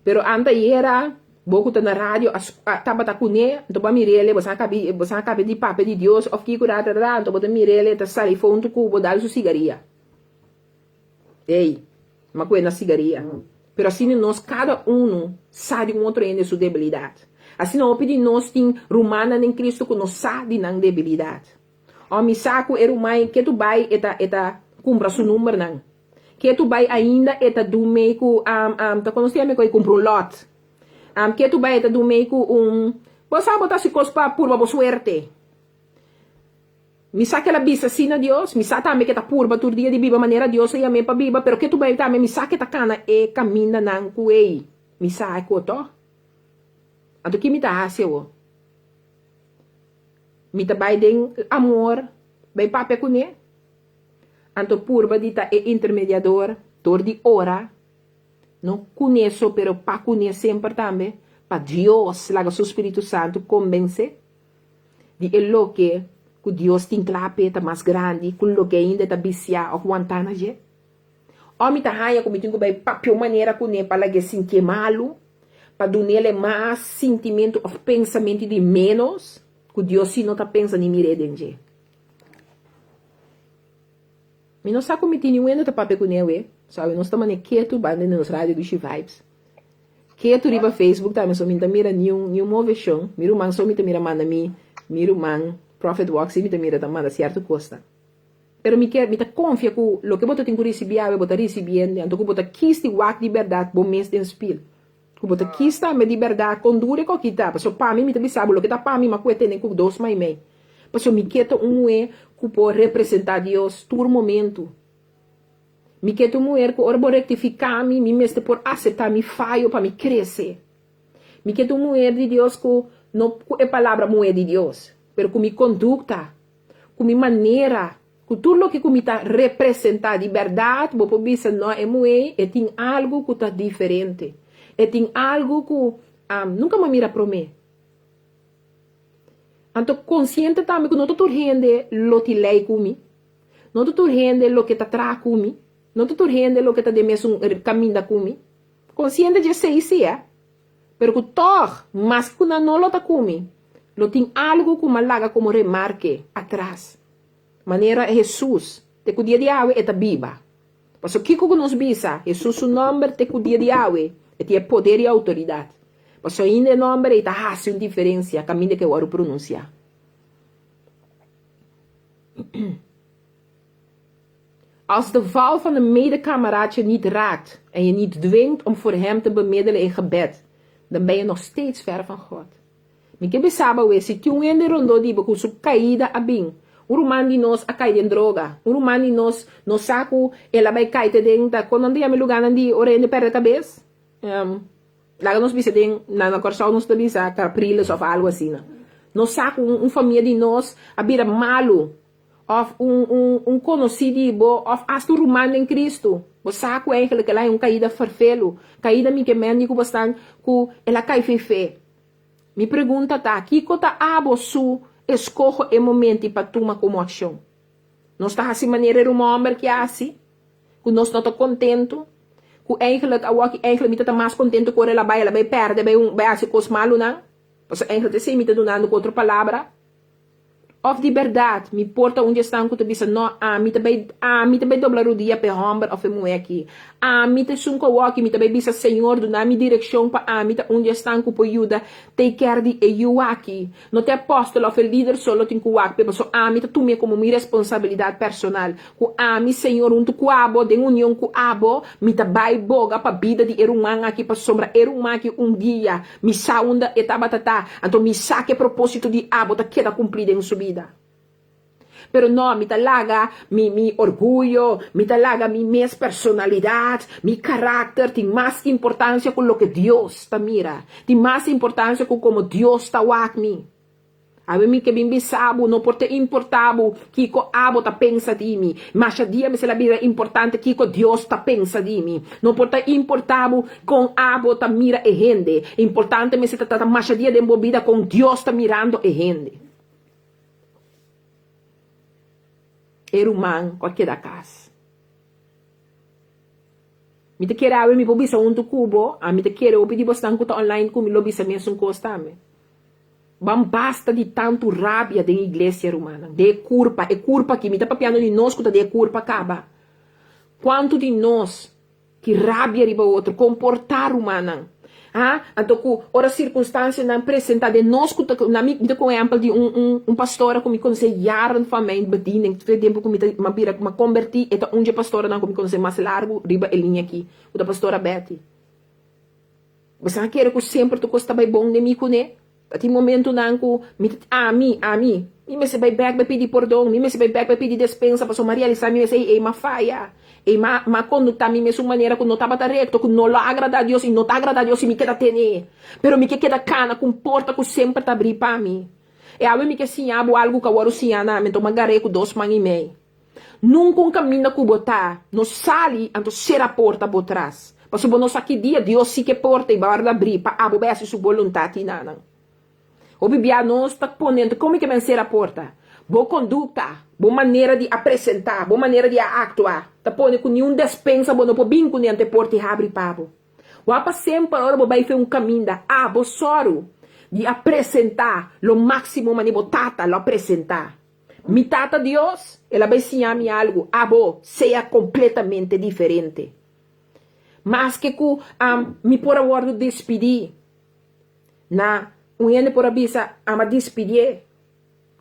Pero antayera bo ku ta na radio a tabata kuné, anto bo a mir'é, bo sa kabi bo sa kabi di papia di Dios òf kiko ra ra ra, anto bo ta mir'é ta sali fonto ku bo dal su sigaria. Ey, ma ku e na sigaria. Pero asina nos kada unu sa di un otro hende su debilidat. Asina hopi di nos tin rumannan den Cristo ku no sa di nan debilidat. Ò mi sa ku e ruman ke tu bai e ta e ta kumpra su numbernan. Ke tu bai ainda e ta dun mei ku ta konosé mi ku e kumpra un lòt. Ke tu bai e ta dun mei ku un bo sa bo ta hasi kos pa purba bo suerte. Mi sa ke el a bisa si na Dios, mi sa tambe ke ta purba tur dia di biba manera Dios a yam'é pa biba, pero ke tu bai tambe mi sa ke ta kana e kamindanan ku ei. Mi sa e ku tòg. Anto ki mi ta hasi awor? Mi ta bai den amor bai papia kuné? Anto purba di ta e intermediador dor di ora, no kuné so pero pa kuné semper tambe, pa Dios laga su Spiritu Santu kombensé di e loke ku Dios tin kla p'e ta mas grandi ku loke ainda e ta bisiá òf wantá na dje. Òf mi ta haña ku mi tin ku bai papia un manera kuné pa lag'é sintié malu, pa dun'el e mas sintimentu òf pensamentu di ménos ku Dios si no ta pensa ni mir'é den dje. Mi no sa ku mi tin niun hende ta papia kuné awe, so awe nos ta mane ketu banda di nos radio Dushi Vibes. Ketu riba Facebook tambe so mi no ta mira niun niun moveshon. Mi ruman so mi ta mira manda mi mi ruman Prophet Walk si mi ta mira ta manda sierto kosnan. Pero mi ke mi ta konfia ku loke bo ta tin ku risibí awe bo ta risibiendo anto ku bo ta kis di wak di bèrdat bo mes den spil. Ku bo ta kis tambe di bèrdat kon duru e koki ta, pasobra pa mi mi ta bisa bo loke ta pa mi m'a kue tene ku dos mai mei. Pasobra mi ke ta un muhé ku por representá Dios tur momentu. Mi ke ta un muher ku ora bo rektifiká mi, mi mester por aseptá mi fayo pa mi krese. Mi ke ta un muher di Dios ku no ku e palabra muhé di Dios, pero ku mi kondukta, ku mi manera, Ku tur loke ku mi ta representá di bèrdat, bo por bisa, No, e muhé e tin algu ku ta diferente. E tin algu ku nunka mi a mira promé. Anto konsiente tambe ku no ta tur hende lo tin lei ku mi, no ta tur hende loke ta traha ku mi, no ta tur hende loke ta den mesun kaminda ku mi. Konsiente dje esei si, eh. Pero ku tòg, maske ku nan no lo ta ku mi, lo tin algu ku mi a laga komo remarke atras. Manera Hesus, te ku dia di awe e ta biba. Pasobra kiko ku nos bisa, Hesus su nòmber te ku dia di awe e tin e poder i outoridat. Pasobra ainda e nòmber ei ta hasi un diferensia kaminda ku e wòrdu pronunsiá. Als de val van een medekameraad je niet raakt en je niet dwingt om voor hem te bemiddelen in gebed, dan ben je nog steeds ver van God. Mi ke bisa bo awe, si tin un hende rondó di bo ku su kaida a bin, un ruman di nos a kai den droga, un ruman di nos no sa ku el a bai kai te den, ta kon nan ta yama e lugánan di ora hende pèrdè kabes? Laga nos bisa den, na na Kòrsou nos ta bisa Capriles òf algu asina. Nos sa ku un famia di nos a bira malu, òf un un un konosí di bo, òf asta un ruman den Kristu. Bo sa ku eigenlijk el a haña un kaida ferfelu, kaida mi ke men di ku bo stan ku el a kai fe fe. Mi pregunta ta, kiko ta abo su eskoho e momenti pa tuma komo akshon? Nos ta hasi manera e ruman hòmber ke hasi, ku nos no ta kontentu, ku eigenlijk awor ki eigenlijk mi ta ta mas kontentu ku ora el a bai, el a bai pèrdè, bai un bai hasi kos malunan? Pasobra eigenlijk esei mi ta dunando ku otro palabra. Òf di bèrdat mi por ta un di esnan ku ta bisa, No, ami ta bai, ami ta bai dobla rudia pa e hòmber òf e muhé akí. Ami ta esun ku awor aki mi ta bai bisa, Señor, duna mi direkshon pa ami ta un di esnan ku por yuda take care di e yu aki. No ta e apòstel òf e lider so lo tin ku wak p'e, pasobra ami ta tum'é komo mi responsabilidat personal. Ku ami, Señor, huntu ku abo, den union ku abo, mi ta bai boga pa bida di e ruman aki, pasobra e ruman aki un dia Mi sa unda e tabata ta, anto mi sa ku e propósito di abo ta keda kumplí den su bida. Pero no, mi ta laga mi mi orguyo, mi ta laga mi mes personalidat, mi karakter tin mas importansia ku loke Dios ta mira, tin mas importansia ku komo Dios ta wak mi. Awe mi ke bin bisa bo, no por ta importá bo kiko abo ta pensa di mi. Masha dia mester a bira importante kiko Dios ta pensa di mi. No por ta importá bo kon abo ta mira e hende. Importante mester ta ta masha dia den bo bida kon Dios ta mirando e hende. E ruman ku a keda kas. Mi ta kere awe mi por bisa huntu ku bo, ami ta kere hopi di bosnan ku ta online ku mi lo bisa mesun kos tambe. Ban basta di tantu rabia den iglesia rumannan, den e kurpa, e kurpa aki, mi ta papiando di nos ku ta den e kurpa kaba. Kuantu di nos ki rabia riba otro, komportá rumannan, ha? Anto ku ora sirkunstansianan presentá den nos ku ta, na mi, mi ta kon ehèmpel di un un un pastora ku mi konosé jaren van mijn bediening, tur e tempu ku mi ta, mi a bira, mi a kombertí, e ta un dje pastoranan ku mi konosé mas largu riba e liña aki, ku ta pastora Betty. Boso a kere ku semper tur kos ta bai bon den mi kuné? Ta tin momentunan ku mi ta, ami, ami, mi mester bai bèk bai pidi pordon, mi mester bai bèk bai pidi despensa pasobra mi a realisá mi mes, ei, ei, m'a faya, ei, m'a, m'a konduktá mi mes un manera ku no tabata rekto, ku no lo a agradá Dios i no ta agradá Dios si mi keda ten'é. Pero mi ke keda kana ku un porta ku semper ta abrí pa mi. E awe mi ke siña bo algu ku a wòrdu siñá na mi, anto m'a gar'é ku dos man i mei. Nunca un caminda cu bo ta no sali anto cera porta bo tras, pasobra bo no sa ki dia Dios si ke porta y barda abri pa abo bay haci su boluntad y nanan. Hopi bia nos ta pone anto con mi ke men cera porta? Bo conducta, bo manera di a presenta, bo manera di a actua ta pone cu niun despensa bo no por bin cune anto e porta y habri pa bo. Wak pa semper ora bo bay fe un caminda abo soru di a presenta lo maximo mane bo tata lo a presenta. Mi Tata Dios, el a bai siña mi algu, abo sea kompletamente diferente. Maske ku mi por a wòrdu despidí, na un hende por a bisa, Am a despidié.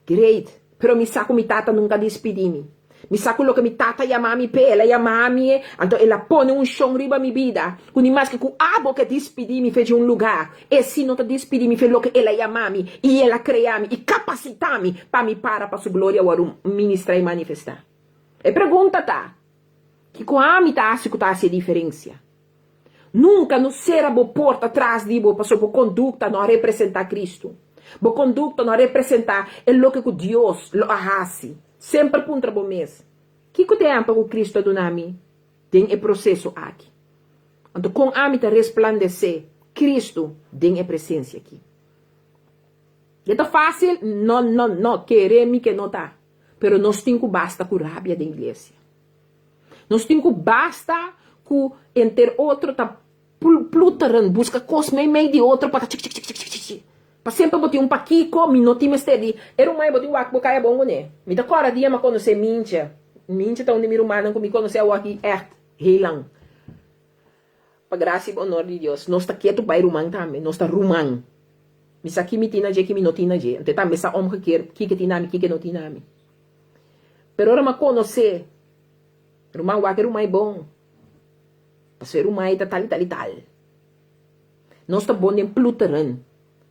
Great, pero mi sa ku mi Tata nunka a despidí mi. Mi sa ku loke mi Tata yama mi p'e, el a yama mi, anto el a pone un shon riba mi bida, ku ni maske ku abo ke despidí mi fe dje un lugá, E si no ta dispidi mi fe loke El a yama mi i El a krea mi i kapasitá mi pa mi para pa Su gloria wòrdu ministrá i manifestá. E pregunta ta, Kiko ami ta hasi ku ta hasi e diferensia? Nunka no sera bo porta tras di bo pasobra bo kondukta no a representá Kristu. Bo kondukta no a representá e loke ku Dios lo a hasi. Semper puntra bo mes, Kiko ta e ehèmpel ku Kristu a duna mi den e proseso aki? Anto kon ami ta resplandesé Kristu den e presensia aki? E ta fásil? No, no, no, kere mi ke no ta. Pero nos tin ku basta ku rabia den iglesia. Nos tin ku basta ku enter otro ta pluteren, buska kos meimei di otro pa ta chik chik chik chik chik chik. Pa semper bo tin un pakiko, mi no tin mester di e ruman bo tin wak bo kaya bon kuné. Mi ta kòrda dia mi a konosé Mintje. Mintje ta un di mi rumannan ku mi konosé awor aki ègt heel lang. Pa gracia y honor di Dios, nos ta ketu bai ruman tambe, nos ta ruman. Mi sa ki mi tin na dje, ki mi no tin na dje. Anto e tambe sa omgekeerd kiko tin na mi, kiko no tin na mi. Pero ora mi a conoce ruman, wak e ruman e bon. Pasobra e ruman ei ta tal y tal y tal. Nos ta bon den pluteren.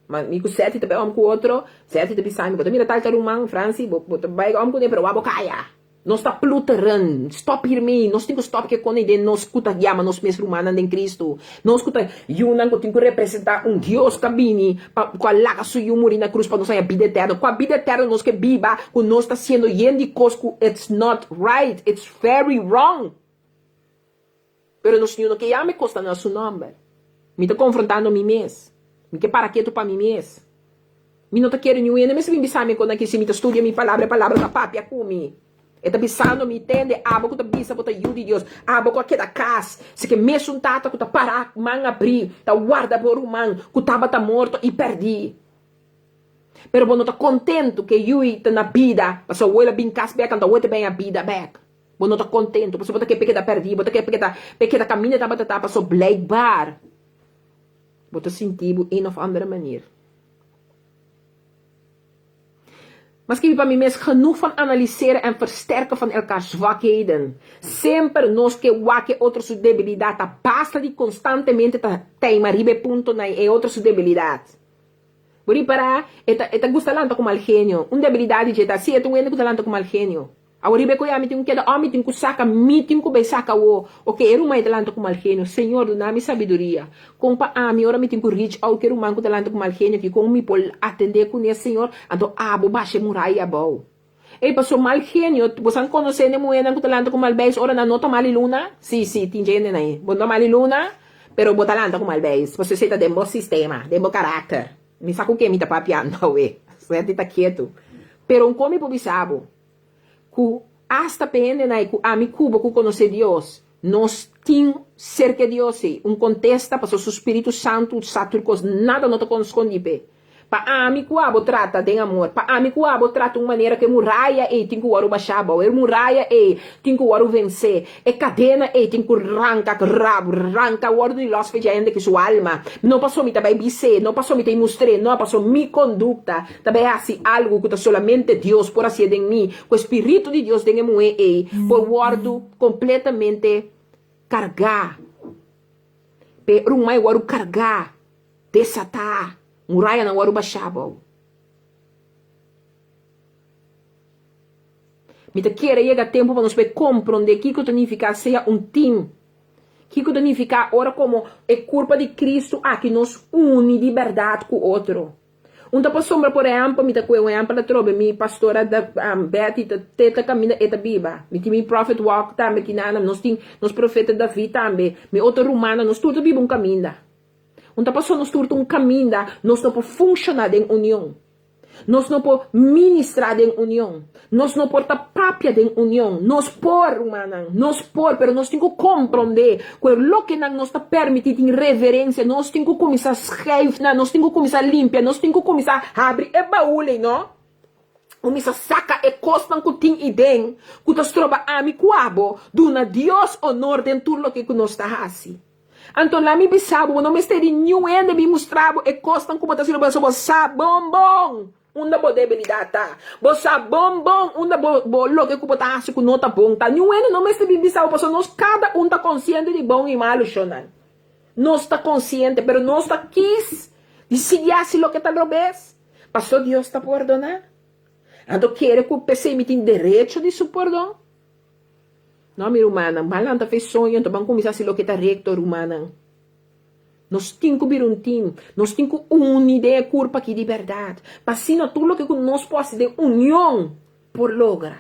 Ma mi ku Seti ta bai om ku otro, Seti ta bisa mi, bo ta mira tal tal ruman, Franci, bo bo ta bai om kuné, pero wak bo kaya. Nos ta pluteren. Stop hiermee. Nos tin ku stop ke kone den nos ku ta yama nos mes rumannan den Kristu. Nos ku ta yunan ku tin ku representá un Dios ku a bini pa ku a laga su yu muri na krus pa nos haña bida eterno. Kua bida eterno nos ke biba ku nos ta siendo yen di kos ku it's not right, it's very wrong. Pero nos Señor no ke yama e kosnan na su nòmber. Mi ta konfrontando mi mes. Mi ke para ketu pa mi mes. Mi no ta kere niun hende mester bin bisa mi e kosnan aki si mi ta studia mi palabra, e palabra ta papia ku mi. E ta bisando mi, Tende, abo ku ta bisa bo ta yu di Dios, abo ku a keda kas, si ke mesun tata ku ta para man abrí, ta warda bo ruman ku tabata morto i pèrdí. Pero bo no ta kontentu ku e yui ta na bida pasobra awor el a bin kas bèk anto awor e ta bin a bida bèk. Bo no ta kontentu pasobra bo ta ke p'e keda pèrdí, bo ta ke p'e keda p'e keda kaminda e tabata ta pasobra blijkbaar bo ta sinti bo een of andere manier. Mas skibi pa mi mes genoeg van analiseren en versterken van elkaar zwakheden. Semper nos ke wak e otro su debilidat ta basta di konstantemente ta teima riba e puntonan e otro su debilidat. Bo ripará, e ta e ta gusta lanta ku mal genio. Un debilidat di dje ta, si e ta un hende ku ta lanta ku mal genio. Awor riba e koe ami tin ku keda, oh mi tin ku saka, mi tin ku bai saka awo. Oke, e ruman ei ta lanta ku mal genio. Señor, duna mi sabiduria. Kon pa ami, ora mi tin ku reach out ku e ruman ku ta lanta ku mal genio aki, kon mi por atendé kuné, Señor? Anto abo basha e muraya abou. Ey, paso mal genio, bosan konosé ne muhénan ku ta lanta ku mal beis ora nan no ta mali luna? Sí, sí, tin djende nan ei. Bo no ta mali luna, pero bo ta lanta ku mal beis, paso esei ta den bo sistema, den bo karakter. Mi sa ku ke mi ta papiando awe. Suerte ta ketu. Pero un kon mi por bisa bo? Ku asta p'e hendenan ei ku ami ku bo ku konosé Dios, nos tin serka Dios ei un kontesta pasobra su spiritu santu sa tur kos, nada no ta kon skondí p'e. Pa ami ku abo trata den amor, pa ami ku abo trata un manera ku e muraya ei tin ku wòrdu bashá abou, e muraya ei tin ku wòrdu vensé, e kadena ei tin ku ranka rab, ranka wòrdu di lòs fecha hende ku su alma. No pasobra mi ta bai bis'é, no pasobra mi ta imustr'é, no, pasobra mi kondukta Ta bai hasi algu ku ta solamente Dios por hasié den mi, ku e Spiritu di Dios den e muhé ei por wòrdu kompletamente kargá. P'e ruman ei wòrdu kargá, desatá, murayanan wòrdu bashá abou. Mi ta kere yega tempu pa nos por komprondé kiko ta nifiká sea un tim. Kiko ta nifiká ora komo e kurpa di Kristu aki nos uni di bèrdat ku otro. Un ta pasobra por ehempel mi ta kue un ehempel atrobe mi pastora Betty ta te ta kaminda e ta biba mi tin mi prophet walk tambe kinana nos tin nos profeta David tambe mi otro rumannan nos tur ta biba un kaminda un ta pasobra nos tur ta un kaminda nos no por funciona den union. Nos no por ministrá den union. Nos no por ta papia den union. Nos por, rumannan, nos por, pero nos tin ku komprondé ku e lokenan nos ta permití tin reverensia. Nos tin ku kuminsá schuif nan, nos tin ku kuminsá limpia, nos tin ku kuminsá habri e baul ei, no? Kuminsá saka e kosnan ku tin ei den ku ta stroba ami ku abo duna Dios onor den tur loke ku nos ta hasi. Anto la mi bisa bo, bo no mester di niun hende bin mustra bo e kosnan ku bo ta hasiendo, pasobra bo sa bon bon unda bo debilidat ta. Bo sa bon bon unda bo bo loke ku bo ta hasi ku no ta bon ta. Niun hende no mester bin bisa bo, pasobra nos kada un ta konsiente di bon i malu, shonnan. Nos ta konsiente, pero nos ta kis di sigui hasi loke ta robes. Pasobra Dios ta pordoná. Anto kere ku p'esei mi tin derecho di su pordon? No, mi rumannan, ban lanta fe soño, anto ban kuminsá hasi loke ta rekto, rumannan. Nos tin ku bira un tim, nos tin ku uni den e kurpa aki di bèrdat, pa asina tur loke ku nos por hasi den union por logra.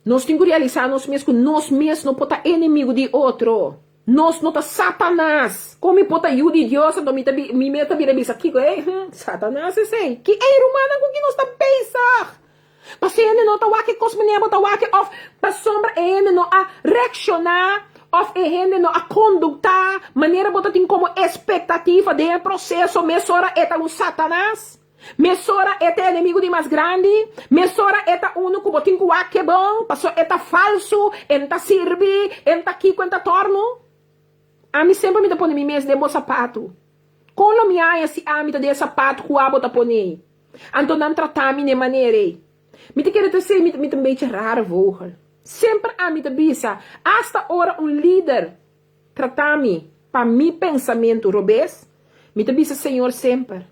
Nos tin ku realisá nos mes ku nos mes no por ta enemigu di otro. Nos no ta Satanas. Kon mi por ta yu di Dios anto mi ta mi mes ta bira bisa kiko? Ey, hm, Satanas esei. Ki ey, rumannan, ku ki nos ta bezig? Pasobra e hende no ta wak e kos manera bo ta wak e òf pasobra e hende no a reakshoná òf e hende no a konduktá manera bo ta tin komo espektativa den e proseso mesora e ta un satanas, mesora e ta e enemigu di mas grandi, mesora e ta unu ku bo tin ku wak ke bon pasobra e ta falsu, e no ta sirbi, e no ta kiko, e no ta tòrnu. Ami semper mi ta pone mi mes den bo sapatu. Kon lo mi haña si ami ta den e sapatu ku abo ta pone? Anto nan trata mi n'e manera ei. Mi ta kere ta esei mi ta un bechi rare vogel. Semper ami ta bisa, asta ora un lider trata mi pa mi pensamentu robes, mi ta bisa Señor semper,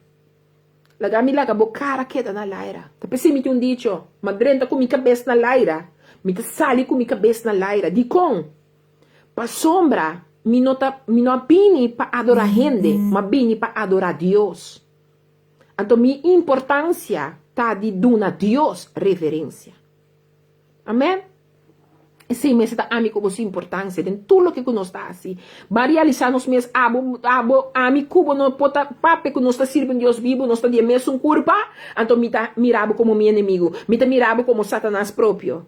Laga mi laga bo kara keda na laira. Ta p'esei mi tin un dicho, Ma drenta ku mi kabes na laira, mi ta sali ku mi kabes na laira. Dikon? Pasobra mi no ta mi no a bini pa adorá hende, ma bini pa adorá Dios. Anto mi importancia ta di duna Dios reverencia. Amen. Esey mester ta ami cu bo su importancia den tur loke cu nos ta haci. Ban realisa nos mes, abo, abo, ami cu bo no por ta papia cu nos ta sirbi un Dios bibo, nos ta di e mesun curpa, anto mi ta mira bo como mi enemigo, mi ta mira bo como Satanas propio.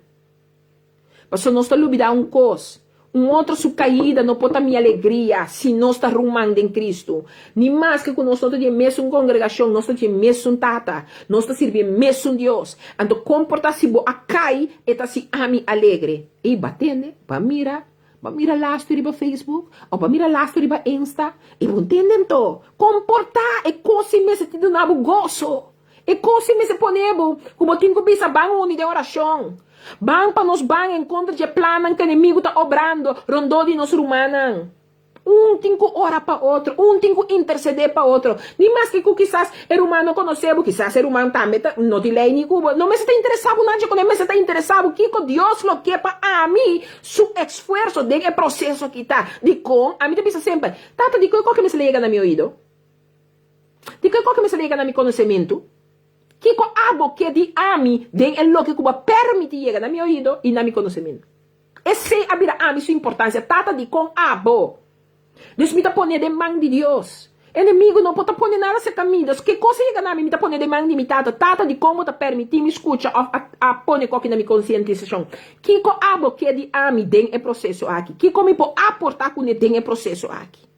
Pasobra nos ta lubida un cos. Un otro su kaida no por ta mi alegria si nos ta ruman den Kristu. Ni maske ku nos no ta di e mesun kongregashon, nos ta di e mesun Tata. Nos ta sirbi e mesun Dios. Anto kon por ta si bo a kai, e ta hasi ami alegre? Ey, bo a tende? Bo a mira? Bo a mira lastu riba Facebook? Of bo a mira lastu riba Insta? Ey, bo ntende anto? Kon por ta e kos ei mester tin duna bo goso? E kos ei mester pone bo ku bo tin ku bisa ban uni den orashon. Ban pa nos ban en kontra dje plannan ku enemigu ta obrando rondó di nos rumannan. Un tin ku ora pa otro, un tin ku intersedé pa otro. Ni maske ku kisas e ruman no konosé bo, kisas e ruman tambe ta no tin lei ni ku bo. No mester ta interesá bo nan dje kuné, mester ta interesá bo kiko Dios lo ke pa ami su esfuerso den e proseso aki ta. Dikon? Ami ta bisa semper, Tata, dikon e koke mester yega na mi oido? Dikon e koke mester yega na mi konosementu? Kiko abo ke di ami den e loke ku bo a permití yega na mi oido i na mi konosementu? Esei a bira ami su importansia. Tata di kon abo. Dus mi ta pone den man di Dios. Enemigu no por ta pone nada serka mi. Dus ke kos a yega na mi, mi ta pone den man di mi Tata. Tata di kon bo ta permití mi skucha òf a a pone koki na mi konsientisashon? Kiko abo ke di ami den e proseso aki? Kiko mi por aportá kuné den e proseso aki?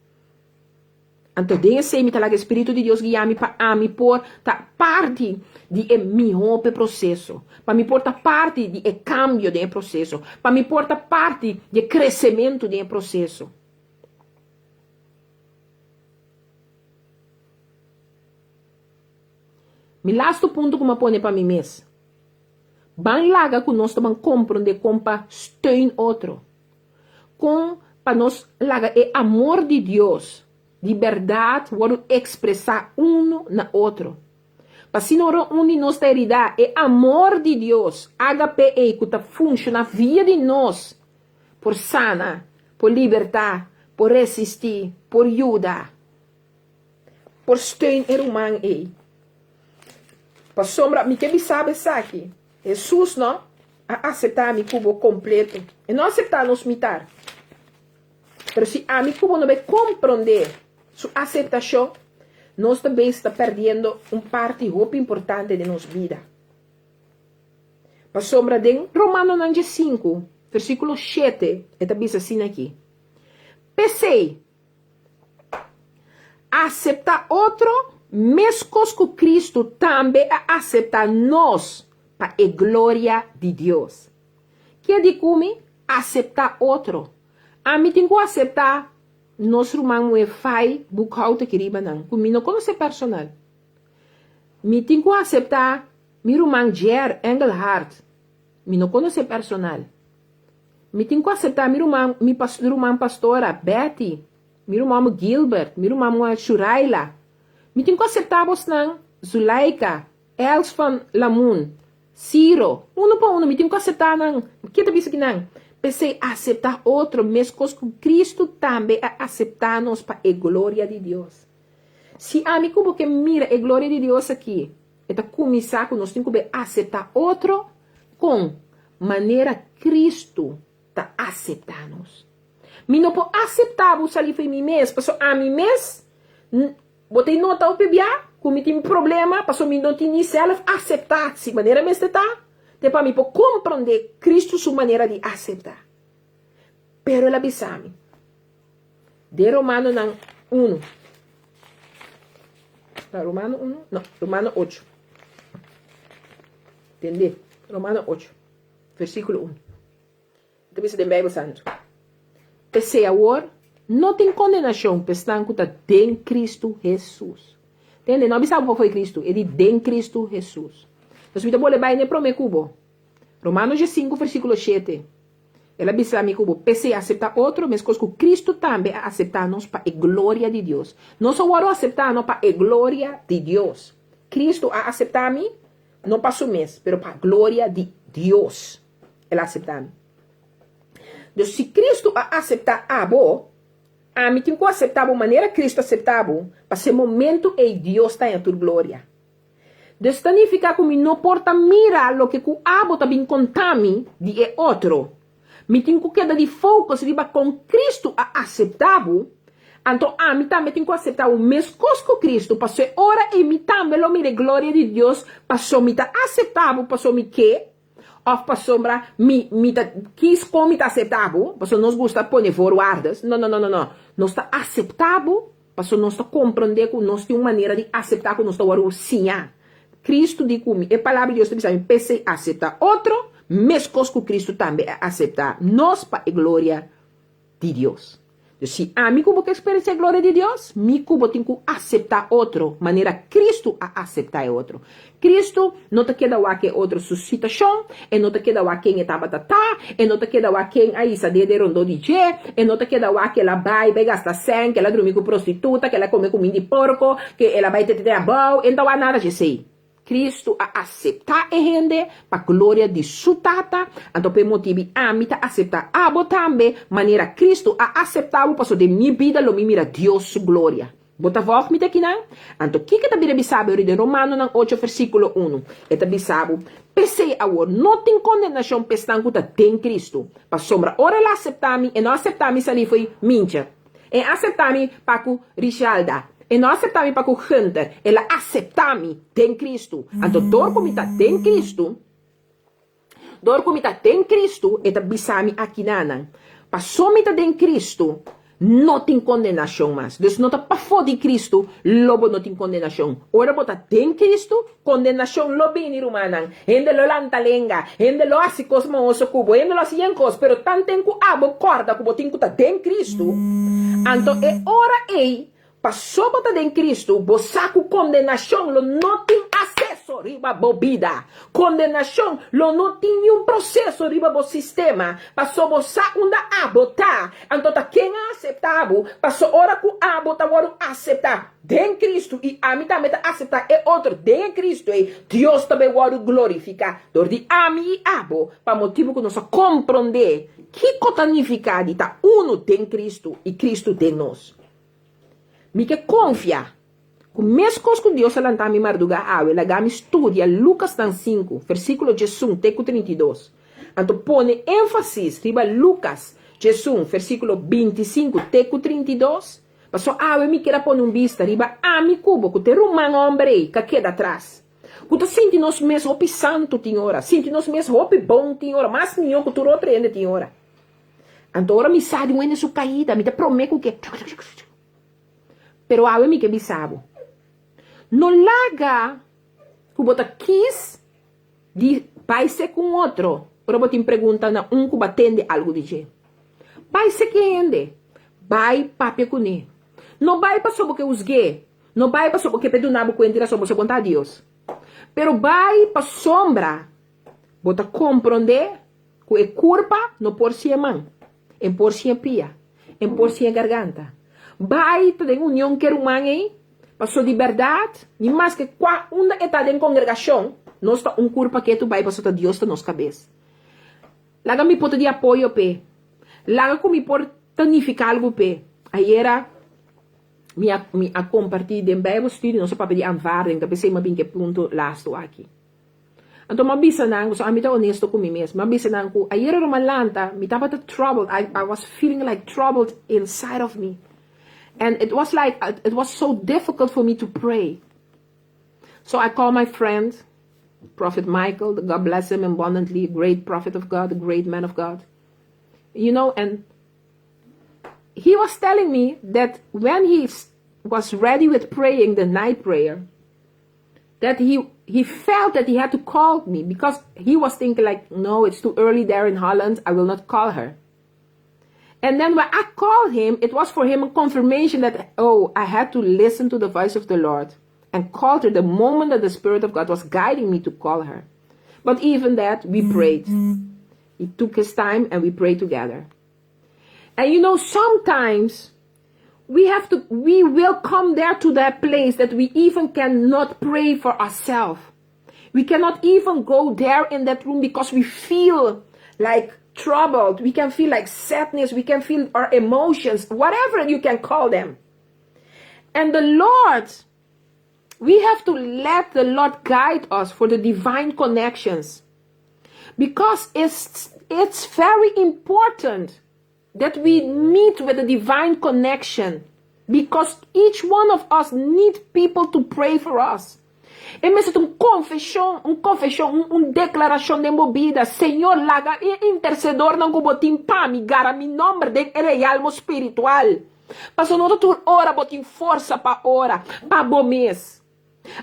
Anto den esei mi ta laga e Spiritu di Dios guia mi pa ami por ta parti di e mihó p'e proseso, pa mi por ta parti di e kambio den e proseso, pa mi por ta parti di e kresementu den e proseso. Mi lastu punto ku mi a pone pa mi mes, Ban laga ku nos ta ban komprondé kon pa steun otro. Kon pa nos laga e amor di Dios di bèrdat wòrdu ekspresá unu na otro. Pa asina ora un di nos ta heridá, e amor di Dios, ágape ei ku ta funshoná via di nos, por sana, por libertá, por resistí, por yuda, por steun e ruman ei. Pasobra mi ke bisa bo esaki, Hesus no a aseptá mi ku bo kompleto. E no aseptá nos mitar. Pero si ami ku bo no bai komprondé su aseptashon, nos ta bes ta pèrdiendo un parti hopi importante den nos bida. Pasobra den Romanonan diesinku, versíkulo shete, e ta bisa asina aki, P'esei, Aseptá otro meskos ku Kristu tambe a aseptá nos pa e gloria di Dios. Ke di ku mi aseptá otro? Ami tin ku aseptá nos ruman muhé Fai Boekhout aki riba nan, ku mi no konosé personal. Mi tin ku aseptá mi ruman Jer Engelhardt, mi no konosé personal. Mi tin ku aseptá mi ruman, mi ruman pastora Betty, mi ruman Gilbert, mi ruman muhé Shuraila. Mi tin ku aseptá bosnan, Zulaika, Els van Lamoen, Ciro, unu pa unu mi tin ku aseptá nan. Ke ta bisa ki nan? P'esei aseptá otro meskos ku Kristu tambe a aseptá nos pa e gloria di Dios. Si ami ku bo ke mira e gloria di Dios aki, e ta kuminsá ku nos tin ku bai aseptá otro kon manera Kristu ta aseptá nos. Mi no por aseptá bo salí fo'i mi mes, pasobra ami mes, bo ta nota hopi bia ku mi tin problema pasobra mi no tin ni sèlf aseptá si manera mester ta, te pa mi por komprondé Kristu su manera di aseptá. Pero el a bisa mi, den Romanonan unu, ta Romano unu? No, Romano ocho. Tende, Romano ocho, versíkulo unu. Ta bisa den Bijbel Santu, P'esei awor no tin kondenashon pa esnan ku ta den Kristu Hesus. Tende, no a bisa bo pa fo'i Kristu, e di den Kristu Hesus. Entonces mi ta bole bai n'e promé ku bo. Romano diesinku versíkulo shete, El a bisa mi ku bo, P'esei aseptá otro meskos ku Kristu tambe a aseptá nos pa e gloria di Dios. Nos a wòrdu aseptá no pa e gloria di Dios. Kristu a aseptá mi, no pa su mes, pero pa gloria di Dios. El a aseptá mi. Dus si Kristu a aseptá abo, ami tin ku aseptá bo manera Kristu a aseptá bo, pas'e momentu ei Dios ta haña tur gloria. Dus ta nifiká ku mi no por ta mira loke ku abo ta bin kontá mi di e otro. Mi tin ku keda di focus riba kon Kristu a aseptá bo, anto ami tambe tin ku aseptá bo meskos ku Kristu, paso e ora ei mi tambe lo mira e gloria di Dios, paso mi ta aseptá bo paso mi ke. òf pasobra mi mi ta kis kon mi ta aseptá bo, pasobra nos gusta pone voorwaardes. No, no, no, no, no. Nos ta aseptá bo pasobra nos ta komprondé ku nos tin un manera di aseptá ku nos ta wòrdu siñá. Kristu di ku mi, e Palabra di Dios ta bisa mi, p'esei aseptá otro meskos ku Kristu tambe a aseptá nos pa e gloria di Dios. Dus si ami ku bo ke eksperensiá e gloria di Dios, mi ku bo tin ku aseptá otro manera Kristu a aseptá e otro. Kristu no ta keda wak e otro su situashon, e no ta keda wak ken e tabata ta, e no ta keda wak ken a hisa dede rondó di dje, e no ta keda wak ke el a bai bai gasta sèn, ke el a drumi ku prostituta, ke el a kome kuminda di porko, ke el a bai tete te abou, e no ta wak nada djesei. Kristu a aseptá e hende pa gloria di Su Tata, anto p'e motibi ami ta aseptá abo tambe manera Kristu a aseptá bo, pasobra den mi bida lo mi mira Dios su gloria. Bo ta vòg mi ta kinan? Anto kiko ta bira bisa bo ori den Romanonan ocho versíkulo unu? E ta bisa bo, P'esei awor no tin kondenashon p'esnan ku ta den Kristu, pasobra ora el a aseptá mi, e no a aseptá mi salí fo'i mincha. E aseptá mi pa ku Richelda. E no aseptá mi pa ku Gunther. El a aseptá mi den Kristu. Anto dor ku mi ta den Kristu, dor ku mi ta den Kristu, e ta bisa mi akinanan, Paso mi ta den Kristu, no tin kondenashon mas. Dus no ta pafó di Kristu lo bo no tin kondenashon. Ora bo ta den Kristu, Kondenashon lo bini, rumannan. Hende lo lanta lenga. Hende lo hasi kos mahoso ku bo. Hende lo hasi yen kos. Pero tanten ku abo kòrda ku bo tin ku ta den Kristu, anto e ora ei, paso bo ta den Kristu, bo sa ku kondenashon lo no tin aseso riba bo bida. Kondenashon lo no tin niun proseso riba bo sistema, paso bo sa unda abo ta, anto ta ken a aseptá bo, paso ora ku abo ta wòrdu aseptá, Den Cristo, i ami tambe ta acepta e otro den e Cristo ei, Dios ta bay wordo glorifica dor di ami i abo, pa motibo cu nos a compronde kico ta nifica di ta uno den Cristo i Cristo den nos. Mi ke confia cu mescos cu Dios a lanta mi marduga awe, laga mi studia Lucasnan sinku, versiculo diesun te cu 32, anto pone enfasis riba Lucas diesun, versiculo 25 te cu 32, Paso awe mi kier a pone un bista riba ami ku bo ku ta e ruman homber ei ka keda atras, ku ta sinti nos mes hopi santu tin ora, sinti nos mes hopi bon tin ora, mas mihó ku tur otro hende tin ora. Anto ora mi sa di un hende su kaida, mi ta promé ku ke Pero awe mi ke bisa bo, no laga ku bo ta kis di bai sek un otro ora bo tin pregunta na un ku bo a tende algu di dje. Bai sek e hende. Bai papia kuné. No bai pasobra bo ke husg'é. No bai pasobra bo ke p'e duna bo kuenta i rason pasobra bo no ta Dios. Pero bai pasobra bo ta komprondé ku e kurpa no por sin e man, e por sin e pia, e por sin e garganta. Bai ta den union ku e ruman ei, pasobra di bèrdat, ni maske kua unda e ta den kongregashon, nos ta un kurpa ketu bai pasobra ta Dios ta nos kabes. Laga mi por ta di apoyo p'e. Laga ku mi por ta nifiká algu p'e. Ayera mi a mi a kompartí den Bijbelstudie, nos a papia di aanvaarding, ta p'esei mi a bin ku e punto lastu aki. Anto mi a bisa nan, pasobra ami ta honesto ku mi mes, mi a bisa nan ku ayera ora mi a lanta, mi tabata troubled, I I was feeling like troubled inside of me. And it was like, it was so difficult for me to pray. So I call my friend, Prophet Michael, God bless him abundantly, great prophet of God, great man of God. You know, and he was telling me that when he was ready with praying the night prayer, that he he felt that he had to call me because he was thinking like, no, it's too early there in Holland, I will not call her. And then when I called him, it was for him a confirmation that, oh, I had to listen to the voice of the Lord and called her the moment that the Spirit of God was guiding me to call her. But even that, we prayed. He took his time and we prayed together. And you know, sometimes we have to, we will come there to that place that we even cannot pray for ourselves. We cannot even go there in that room because we feel like troubled. We can feel like sadness. We can feel our emotions, whatever you can call them. And the Lord, we have to let the Lord guide us for the divine connections. Because it's, it's very important that we meet with a divine connection. Because each one of us need people to pray for us. E mester ta un konfeshon, un konfeshon, un un deklarashon den bo bida, Señor, laga e intersedornan ku bo tin pa mi gara mi nòmber den e realmo spiritual. Pasobra no ta tur ora bo tin forsa pa ora pa bo mes.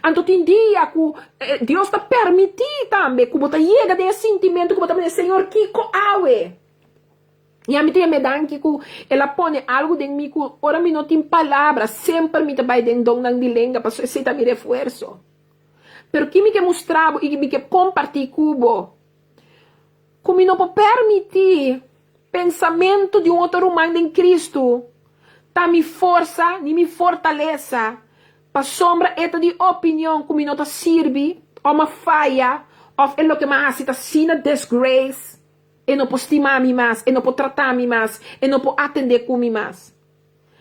Anto tin dia ku Dios ta permití tambe ku bo ta yega den e sintimentu ku bo ta mira, Señor, kiko awe? I ami ta yam'é danki ku el a pone algu den mi ku ora mi no tin palabra, semper mi ta bai den donnan di lenga pasobra esei ta mi refuerso. Pero ki mi ke mustra bo i mi ke kompartí ku bo? Ku mi no por permití pensamentu di un otro ruman den Kristu ta mi forsa ni mi fortalesa, pasobra e ta di opinion ku mi no ta sirbi òf m'a faya òf e loke m'a hasi ta asina disgrace. E no por stima mi mas, e no por trata mi mas, e no por atende ku mi mas.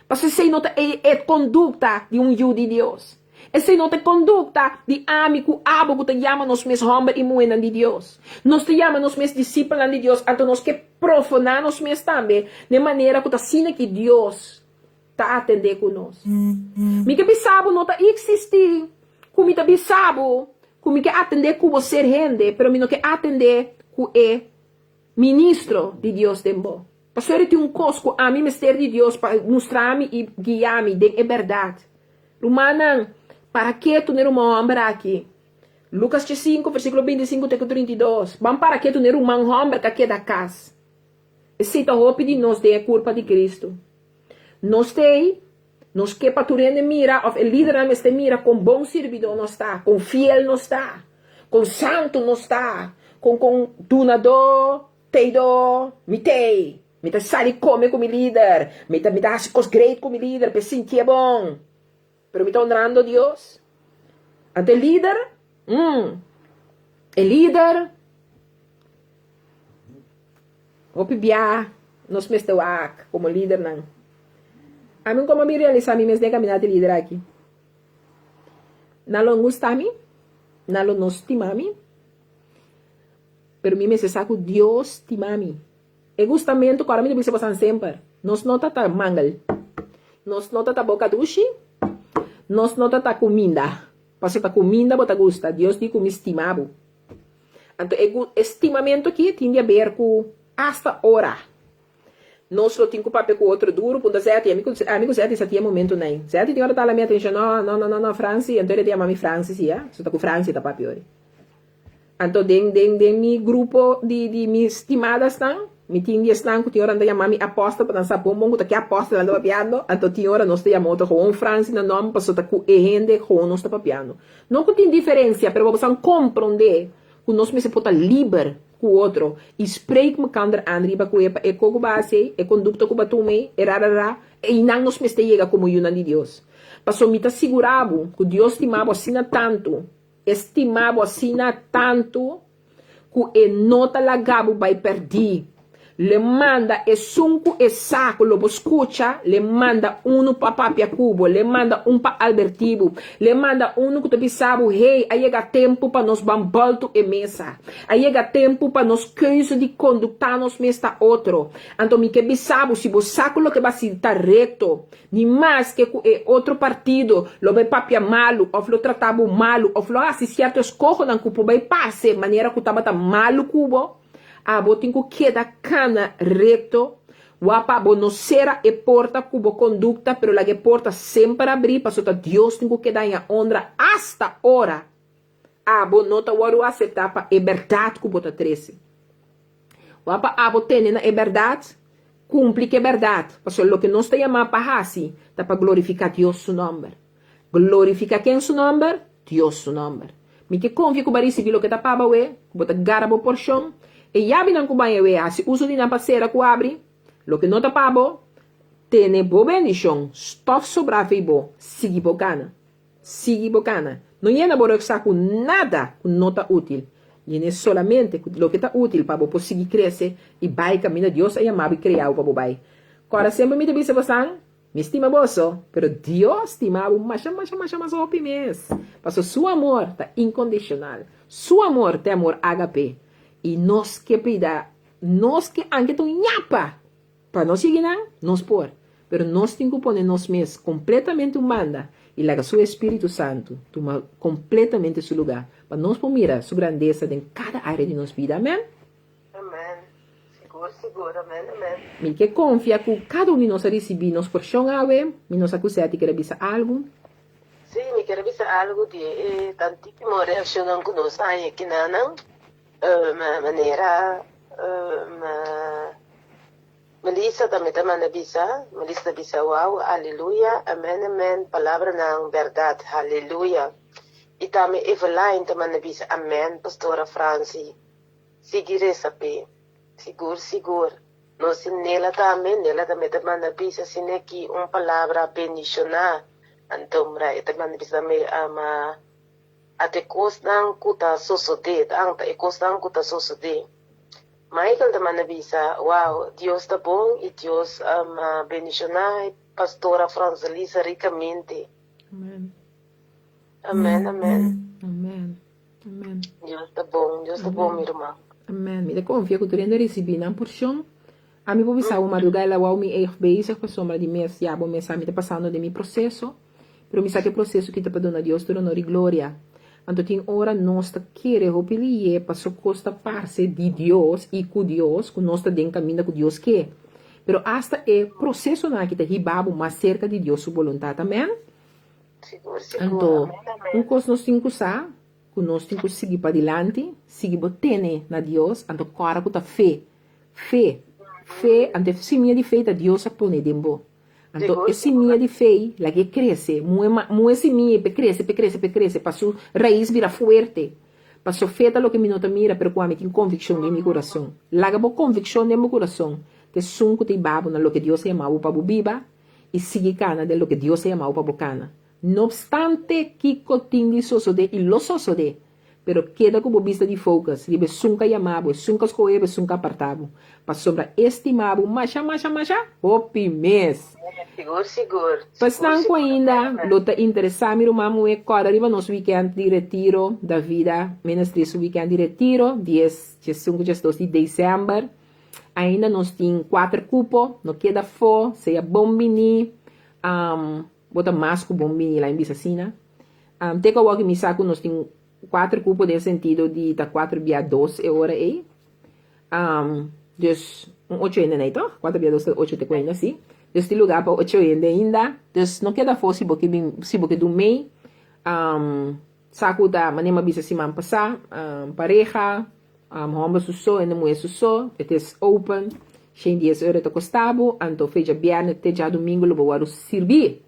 Pasobra esei no ta e e kondukta di un yu di Dios. Esei no ta e kondukta di ami ku abo ku ta yama nos mes hòmber i muhénan di Dios. Nos ta yama nos mes disipelnan di Dios, anto nos ke profoná nos mes tambe den manera ku ta asina ki Dios ta atendé ku nos. Mi ke bisa bo no ta iksistí ku mi ta bisa bo ku mi ke atendé ku bo ser hende, pero mi no ke atendé ku e ministro di Dios den bo. Pasobra tin un kos ku ami mester di Dios pa mustra mi i guia mi den e bèrdat. Rumannan, para ketu n'e ruman hòmber aki. Lukas 5, versíkulo 25 te ku 32. Ban para ketu n'e ruman hòmber ku a keda kas. Esei ta hopi di nos den e kurpa di Kristu. Nos t'ei, nos ke pa tur hende mira òf e lidernan mester mira kon bon sirbidó nos ta, kon fiel nos ta, kon santu nos ta, kon kon dunadó, teidó mi t'ei. Mi ta sali kome ku mi lider, mi ta mi ta hasi kos great ku mi lider pa e sintié bon. Pero mi ta honrando Dios. Anto e lider, mm, e lider. Hopi bia nos mester wak komo lidernan. Ami un komo mi realisá mi mes den e kaminata di lider aki. Nan lo gusta mi, nan lo no stima mi, pero mi mester sa ku Dios stima mi. E gustamentu ku ora mi ta bisa bosan semper, nos no ta ta mangel, nos no ta ta boka dushi, nos no ta ta kuminda, pasobra ta kuminda bo ta gusta, Dios di ku mi stima bo. Anto e e stimamentu aki tin di haber ku asta ora nos lo tin ku papia ku otro duru punta Zeti, ami ku ami ku Zeti sa tin e momentu nai. Zeti tin ora ta hala mi atenshon, no, no, no, no, no, Franci, anto e ta yama mi Franci si ya, so ta ku Franci ta papia ori. Anto den den den mi grupo di di mi stimadasnan, mi tin di esnan ku tin ora nan ta yama mi apòstel pa nan sa bon bon ku ta ke apòstel nan ta papiando, anto tin ora nos ta yama otro gewoon Franci na nòmber pasobra ta ku e hende gewoon nos ta papiando. No ku tin diferensia, pero bo bosan komprondé ku nos mester por ta liber ku otro i spreek mekander aan riba ku e pa e ko ku bo a hasi, e kondukta ku bo a tuma ei, e rarará, einan nos mester yega komo yunan di Dios. Pasobra mi ta sigurá bo ku Dios stima bo asina tantu, e stima bo asina tantu, ku e no ta laga bo bai pèrdí. L'e manda esun ku e sa ku lo bo skucha, l'e manda unu pa papia ku bo, l'e manda un pa albertí bo, l'e manda unu ku ta bisa bo, Hey, a yega tempu pa nos ban bòltu e mesa. A yega tempu pa nos keuze di konduktá nos mes ta otro. Anto mi ke bisa bo, si bo sa ku loke bo a hasi ta rekto, Ni maske ku e otro partido lo bai papia malu òf lo trata bo malu òf lo hasi sierto eskohonan ku por bai parse manera ku tabata malu ku bo, abo tin ku keda kana rekto wak pa bo no sera e porta ku bo kondukta pero laga e porta semper abrí pasobra ta Dios tin ku keda haña ondra asta ora abo no ta wòrdu aseptá pa e bèrdat ku bo ta trese. Wak pa abo tene na e bèrdat, kumpli ku e bèrdat, pasobra loke nos ta yamá pa hasi ta pa glorifiká Dios su nòmber. Glorifiká ken su nòmber? Dios su nòmber. Mi ke konfia ku bo a risibí loke ta pa bo awe, ku bo ta gara bo porshon. E yabinan ku bo haña awe, hasi uso di nan pa sera ku abri. Loke no ta pa bo, tene bo bendishon, stòf sobrá fei bo, sigui bo kana. Sigui bo kana. No yena bo rùksak ku nada ku no ta útil. Yen'é solamente ku loke ta útil pa bo por sigui krese i bai kaminda Dios a yama bo i krea bo pa bo bai. Kòrda semper mi ta bisa bosan, Mi stima boso, pero Dios stima bo masha masha masha mas hopi mes. Pasobra Su amor ta inkondishonal. Su amor ta e amor ágape. I nos ke pida, nos ke anke ta un ñapa Pa nos yegi nan, nos por, pero nos tin ku pone nos mes kompletamente un banda. I laga Su Espíritu Santu tuma kompletamente Su lugá, pa nos por mira Su grandesa den kada área di nos bida. Amèn. Amèn. Sigur, sigur. Amèn, amèn. Mi ke konfia ku kada un di nos a risibí nos porshon awe. Mi no sa ku Seti ker a bisa algu. Sí, mi ker a bisa algu di e tantísimo reakshonnan ku nos a haña kinanan, manera Melissa tambe ta manda bisa, Melissa ta bisa, Wow, aleluya, amen, amen, palabranan bèrdat, haleluya. I tambe Eveline ta manda bisa, Amen, Pastora Francie, sigui resa p'e. Sigur, sigur. Nos tin Nela tambe, Nela tambe ta manda bisa asina aki un palabra bendishoná. Anto mira, e ta manda bisa tambe, Ama ata e kosnan ku ta sosodé, ta anta e kosnan ku ta sosodé. Michael ta manda bisa, Wow, Dios ta bon i Dios a bendishoná e pastora Franselisa rikamente. Amen. Amen, amen. Amen, amen. Dios ta bon, Dios ta bon, mi ruman. Amen. Mi ta konfia ku tur hende a risibí nan porshon. Ami por bisa bo madrugá el a wou mi echt bezig pasobra di mes ya bo mes sa mi ta pasando den mi proseso. Pero mi sa ku e proseso ki ta pa duna Dios tur honor i gloria. Anto tin ora nos ta kere hopi lié paso kos ta parse di Dios i ku Dios, ku nos ta den kaminda ku Dios ke. Pero asta e prosesonan aki ta hiba bo mas serka di Dios su boluntat. Amen? Sigur, sigur. Anto, Amen, amen. un kos nos tin ku sa, ku nos tin ku sigui padilanti, sigui bo tene na Dios, anto kòrda ku ta fe. Fe. Fe, anto e simia di fe ta Dios a pone den bo. Anto e simia di fe lag'é krese, muhe muhe simia i p'e krese, p'e krese, p'e krese, pa su rais bira fuerte. Paso fe ta loke mi no ta mira, pero ku ami tin konvikshon den mi kurason. Laga bo konvikshon den bo kurason ta esun ku ta hiba bo na loke Dios a yama bo pa bo biba i sigui kana den loke Dios a yama bo pa bo kana. No opstante kiko tin di sosodé i lo sosodé, Pero keda ku bo bista di focus riba esun ka yama bo, esun ka skohe bo, esun ka aparta bo. Pasobra e stima bo masha, masha, masha hopi mes. Sigur, sigur. Pa esnan ku ainda lo ta interesá mi ruman muhé kòrda riba nos wikènt di retiro Davida Ministries su wikènt di retiro dies, diesunku, diesdos di desèmber. Ainda nos tin kuater kupo, no keda afó, sea bon biní. Bo ta mas ku bon bini lain bisa asina. Te ku awor mi sa ku nos tin kuater kupo den sentido di ta kuater bia dos e ora ei. Dus un ocho hende nei tòg? Kuater bia dos ta ocho te ku ainda si. Dus tin lugá pa ocho hende ainda. Dus no keda afó si bo ke bin si bo ke dun mei. Sa ku ta manera mi a bisa siman pasá pareha, hòmber su so, hende muhé su so, it is open. Shen dies euro ta kosta bo, anto fecha bièrnè te djadumingu lo bo wòrdu sirbí.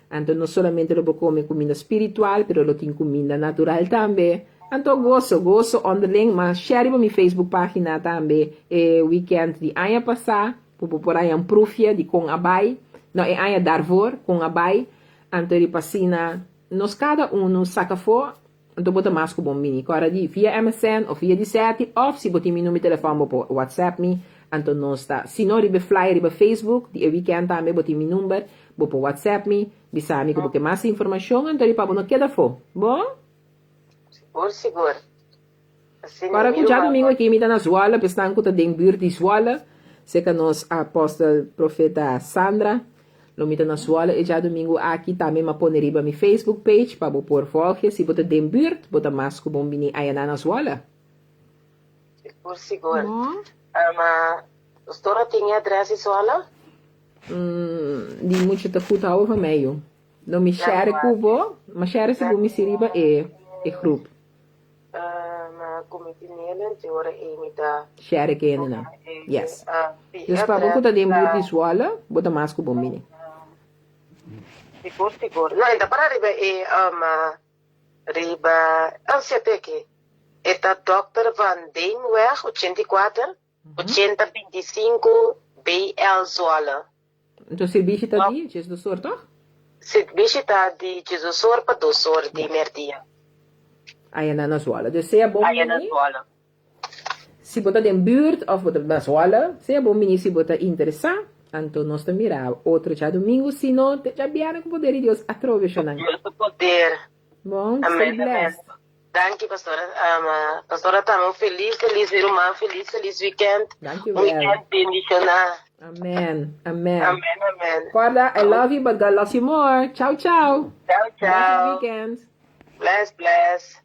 Anto no solamente lo bo kome kuminda spiritual, pero lo tin kuminda natural tambe. Anto goso, goso onderling, ma share riba mi Facebook pagina tambe e weekend di aña pasá, ku bo por haña un proefje di kon a bai, no e aña daarvoor, kon a bai. Anto riba asina nos kada unu saka afó, anto bo ta mas ku bon bini. Kòrda di via MSN òf via di sèti òf si bo tin mi number di telefòn bo por WhatsApp mi, anto nos ta, si no riba e flyer riba Facebook di e weekend tambe bo tin mi number, bo por WhatsApp mi, bisa mi ku bo ke mas informashon, anto riba bo no keda afó. Bon? Sigur, sigur. Asina Ora ku mi ruman. djadumingu aki mi ta na Zwolle, pa esnan ku ta den buurt di Zwolle, serka nos apòstel profeta Sandra, lo mi ta na Zwolle e djadumingu aki, tambe mi a pone riba mi Facebook page pa bo por volge, si bo ta den buurt, bo ta mas ku bon bini ayaná na Zwolle. Sigur, sigur. Bon. Ma pastora tin e adres di Zwolle? Di mucha ta goed houden van mij, joh. Lo mi share ku bo, ma share segun mi si riba e e groep. Ma ku mi tin nelen te ora ei mi ta. Share ke hendenan. Yes. Dus pa bo ku ta den buurt di Zwolle, bo ta mas ku bon bini. Sigur, sigur. No, e ta para riba e riba NCTK. E ta Dòkter Van Deenweg 84, 8025 BL Zwolle. Enton sirbishi ta di djes or toch? Sirbishi ta di djes or pa dos or di merdia. Aya na na Zwolle. Dus sea bon Aya na bini. Zwolle. Si bo ta den buurt of bo ta na Zwolle, sea bon bini si bo ta interesa. Anto nos ta mira otro djadumingu, si no te djabièrnè ku poder di Dios atrobe shonan. Dios su poder. Bon, stay Amen, amen. blessed. Danki pastora. Pastora tambe un feliz feliz mi ruman, feliz feliz weekend. Danki Un wel. weekend bendiciona. Amen. Amen. Amen, amen. Corda, I love you, but God loves you more. Ciao, ciao. Ciao, Blessed ciao. weekend. Bless, bless.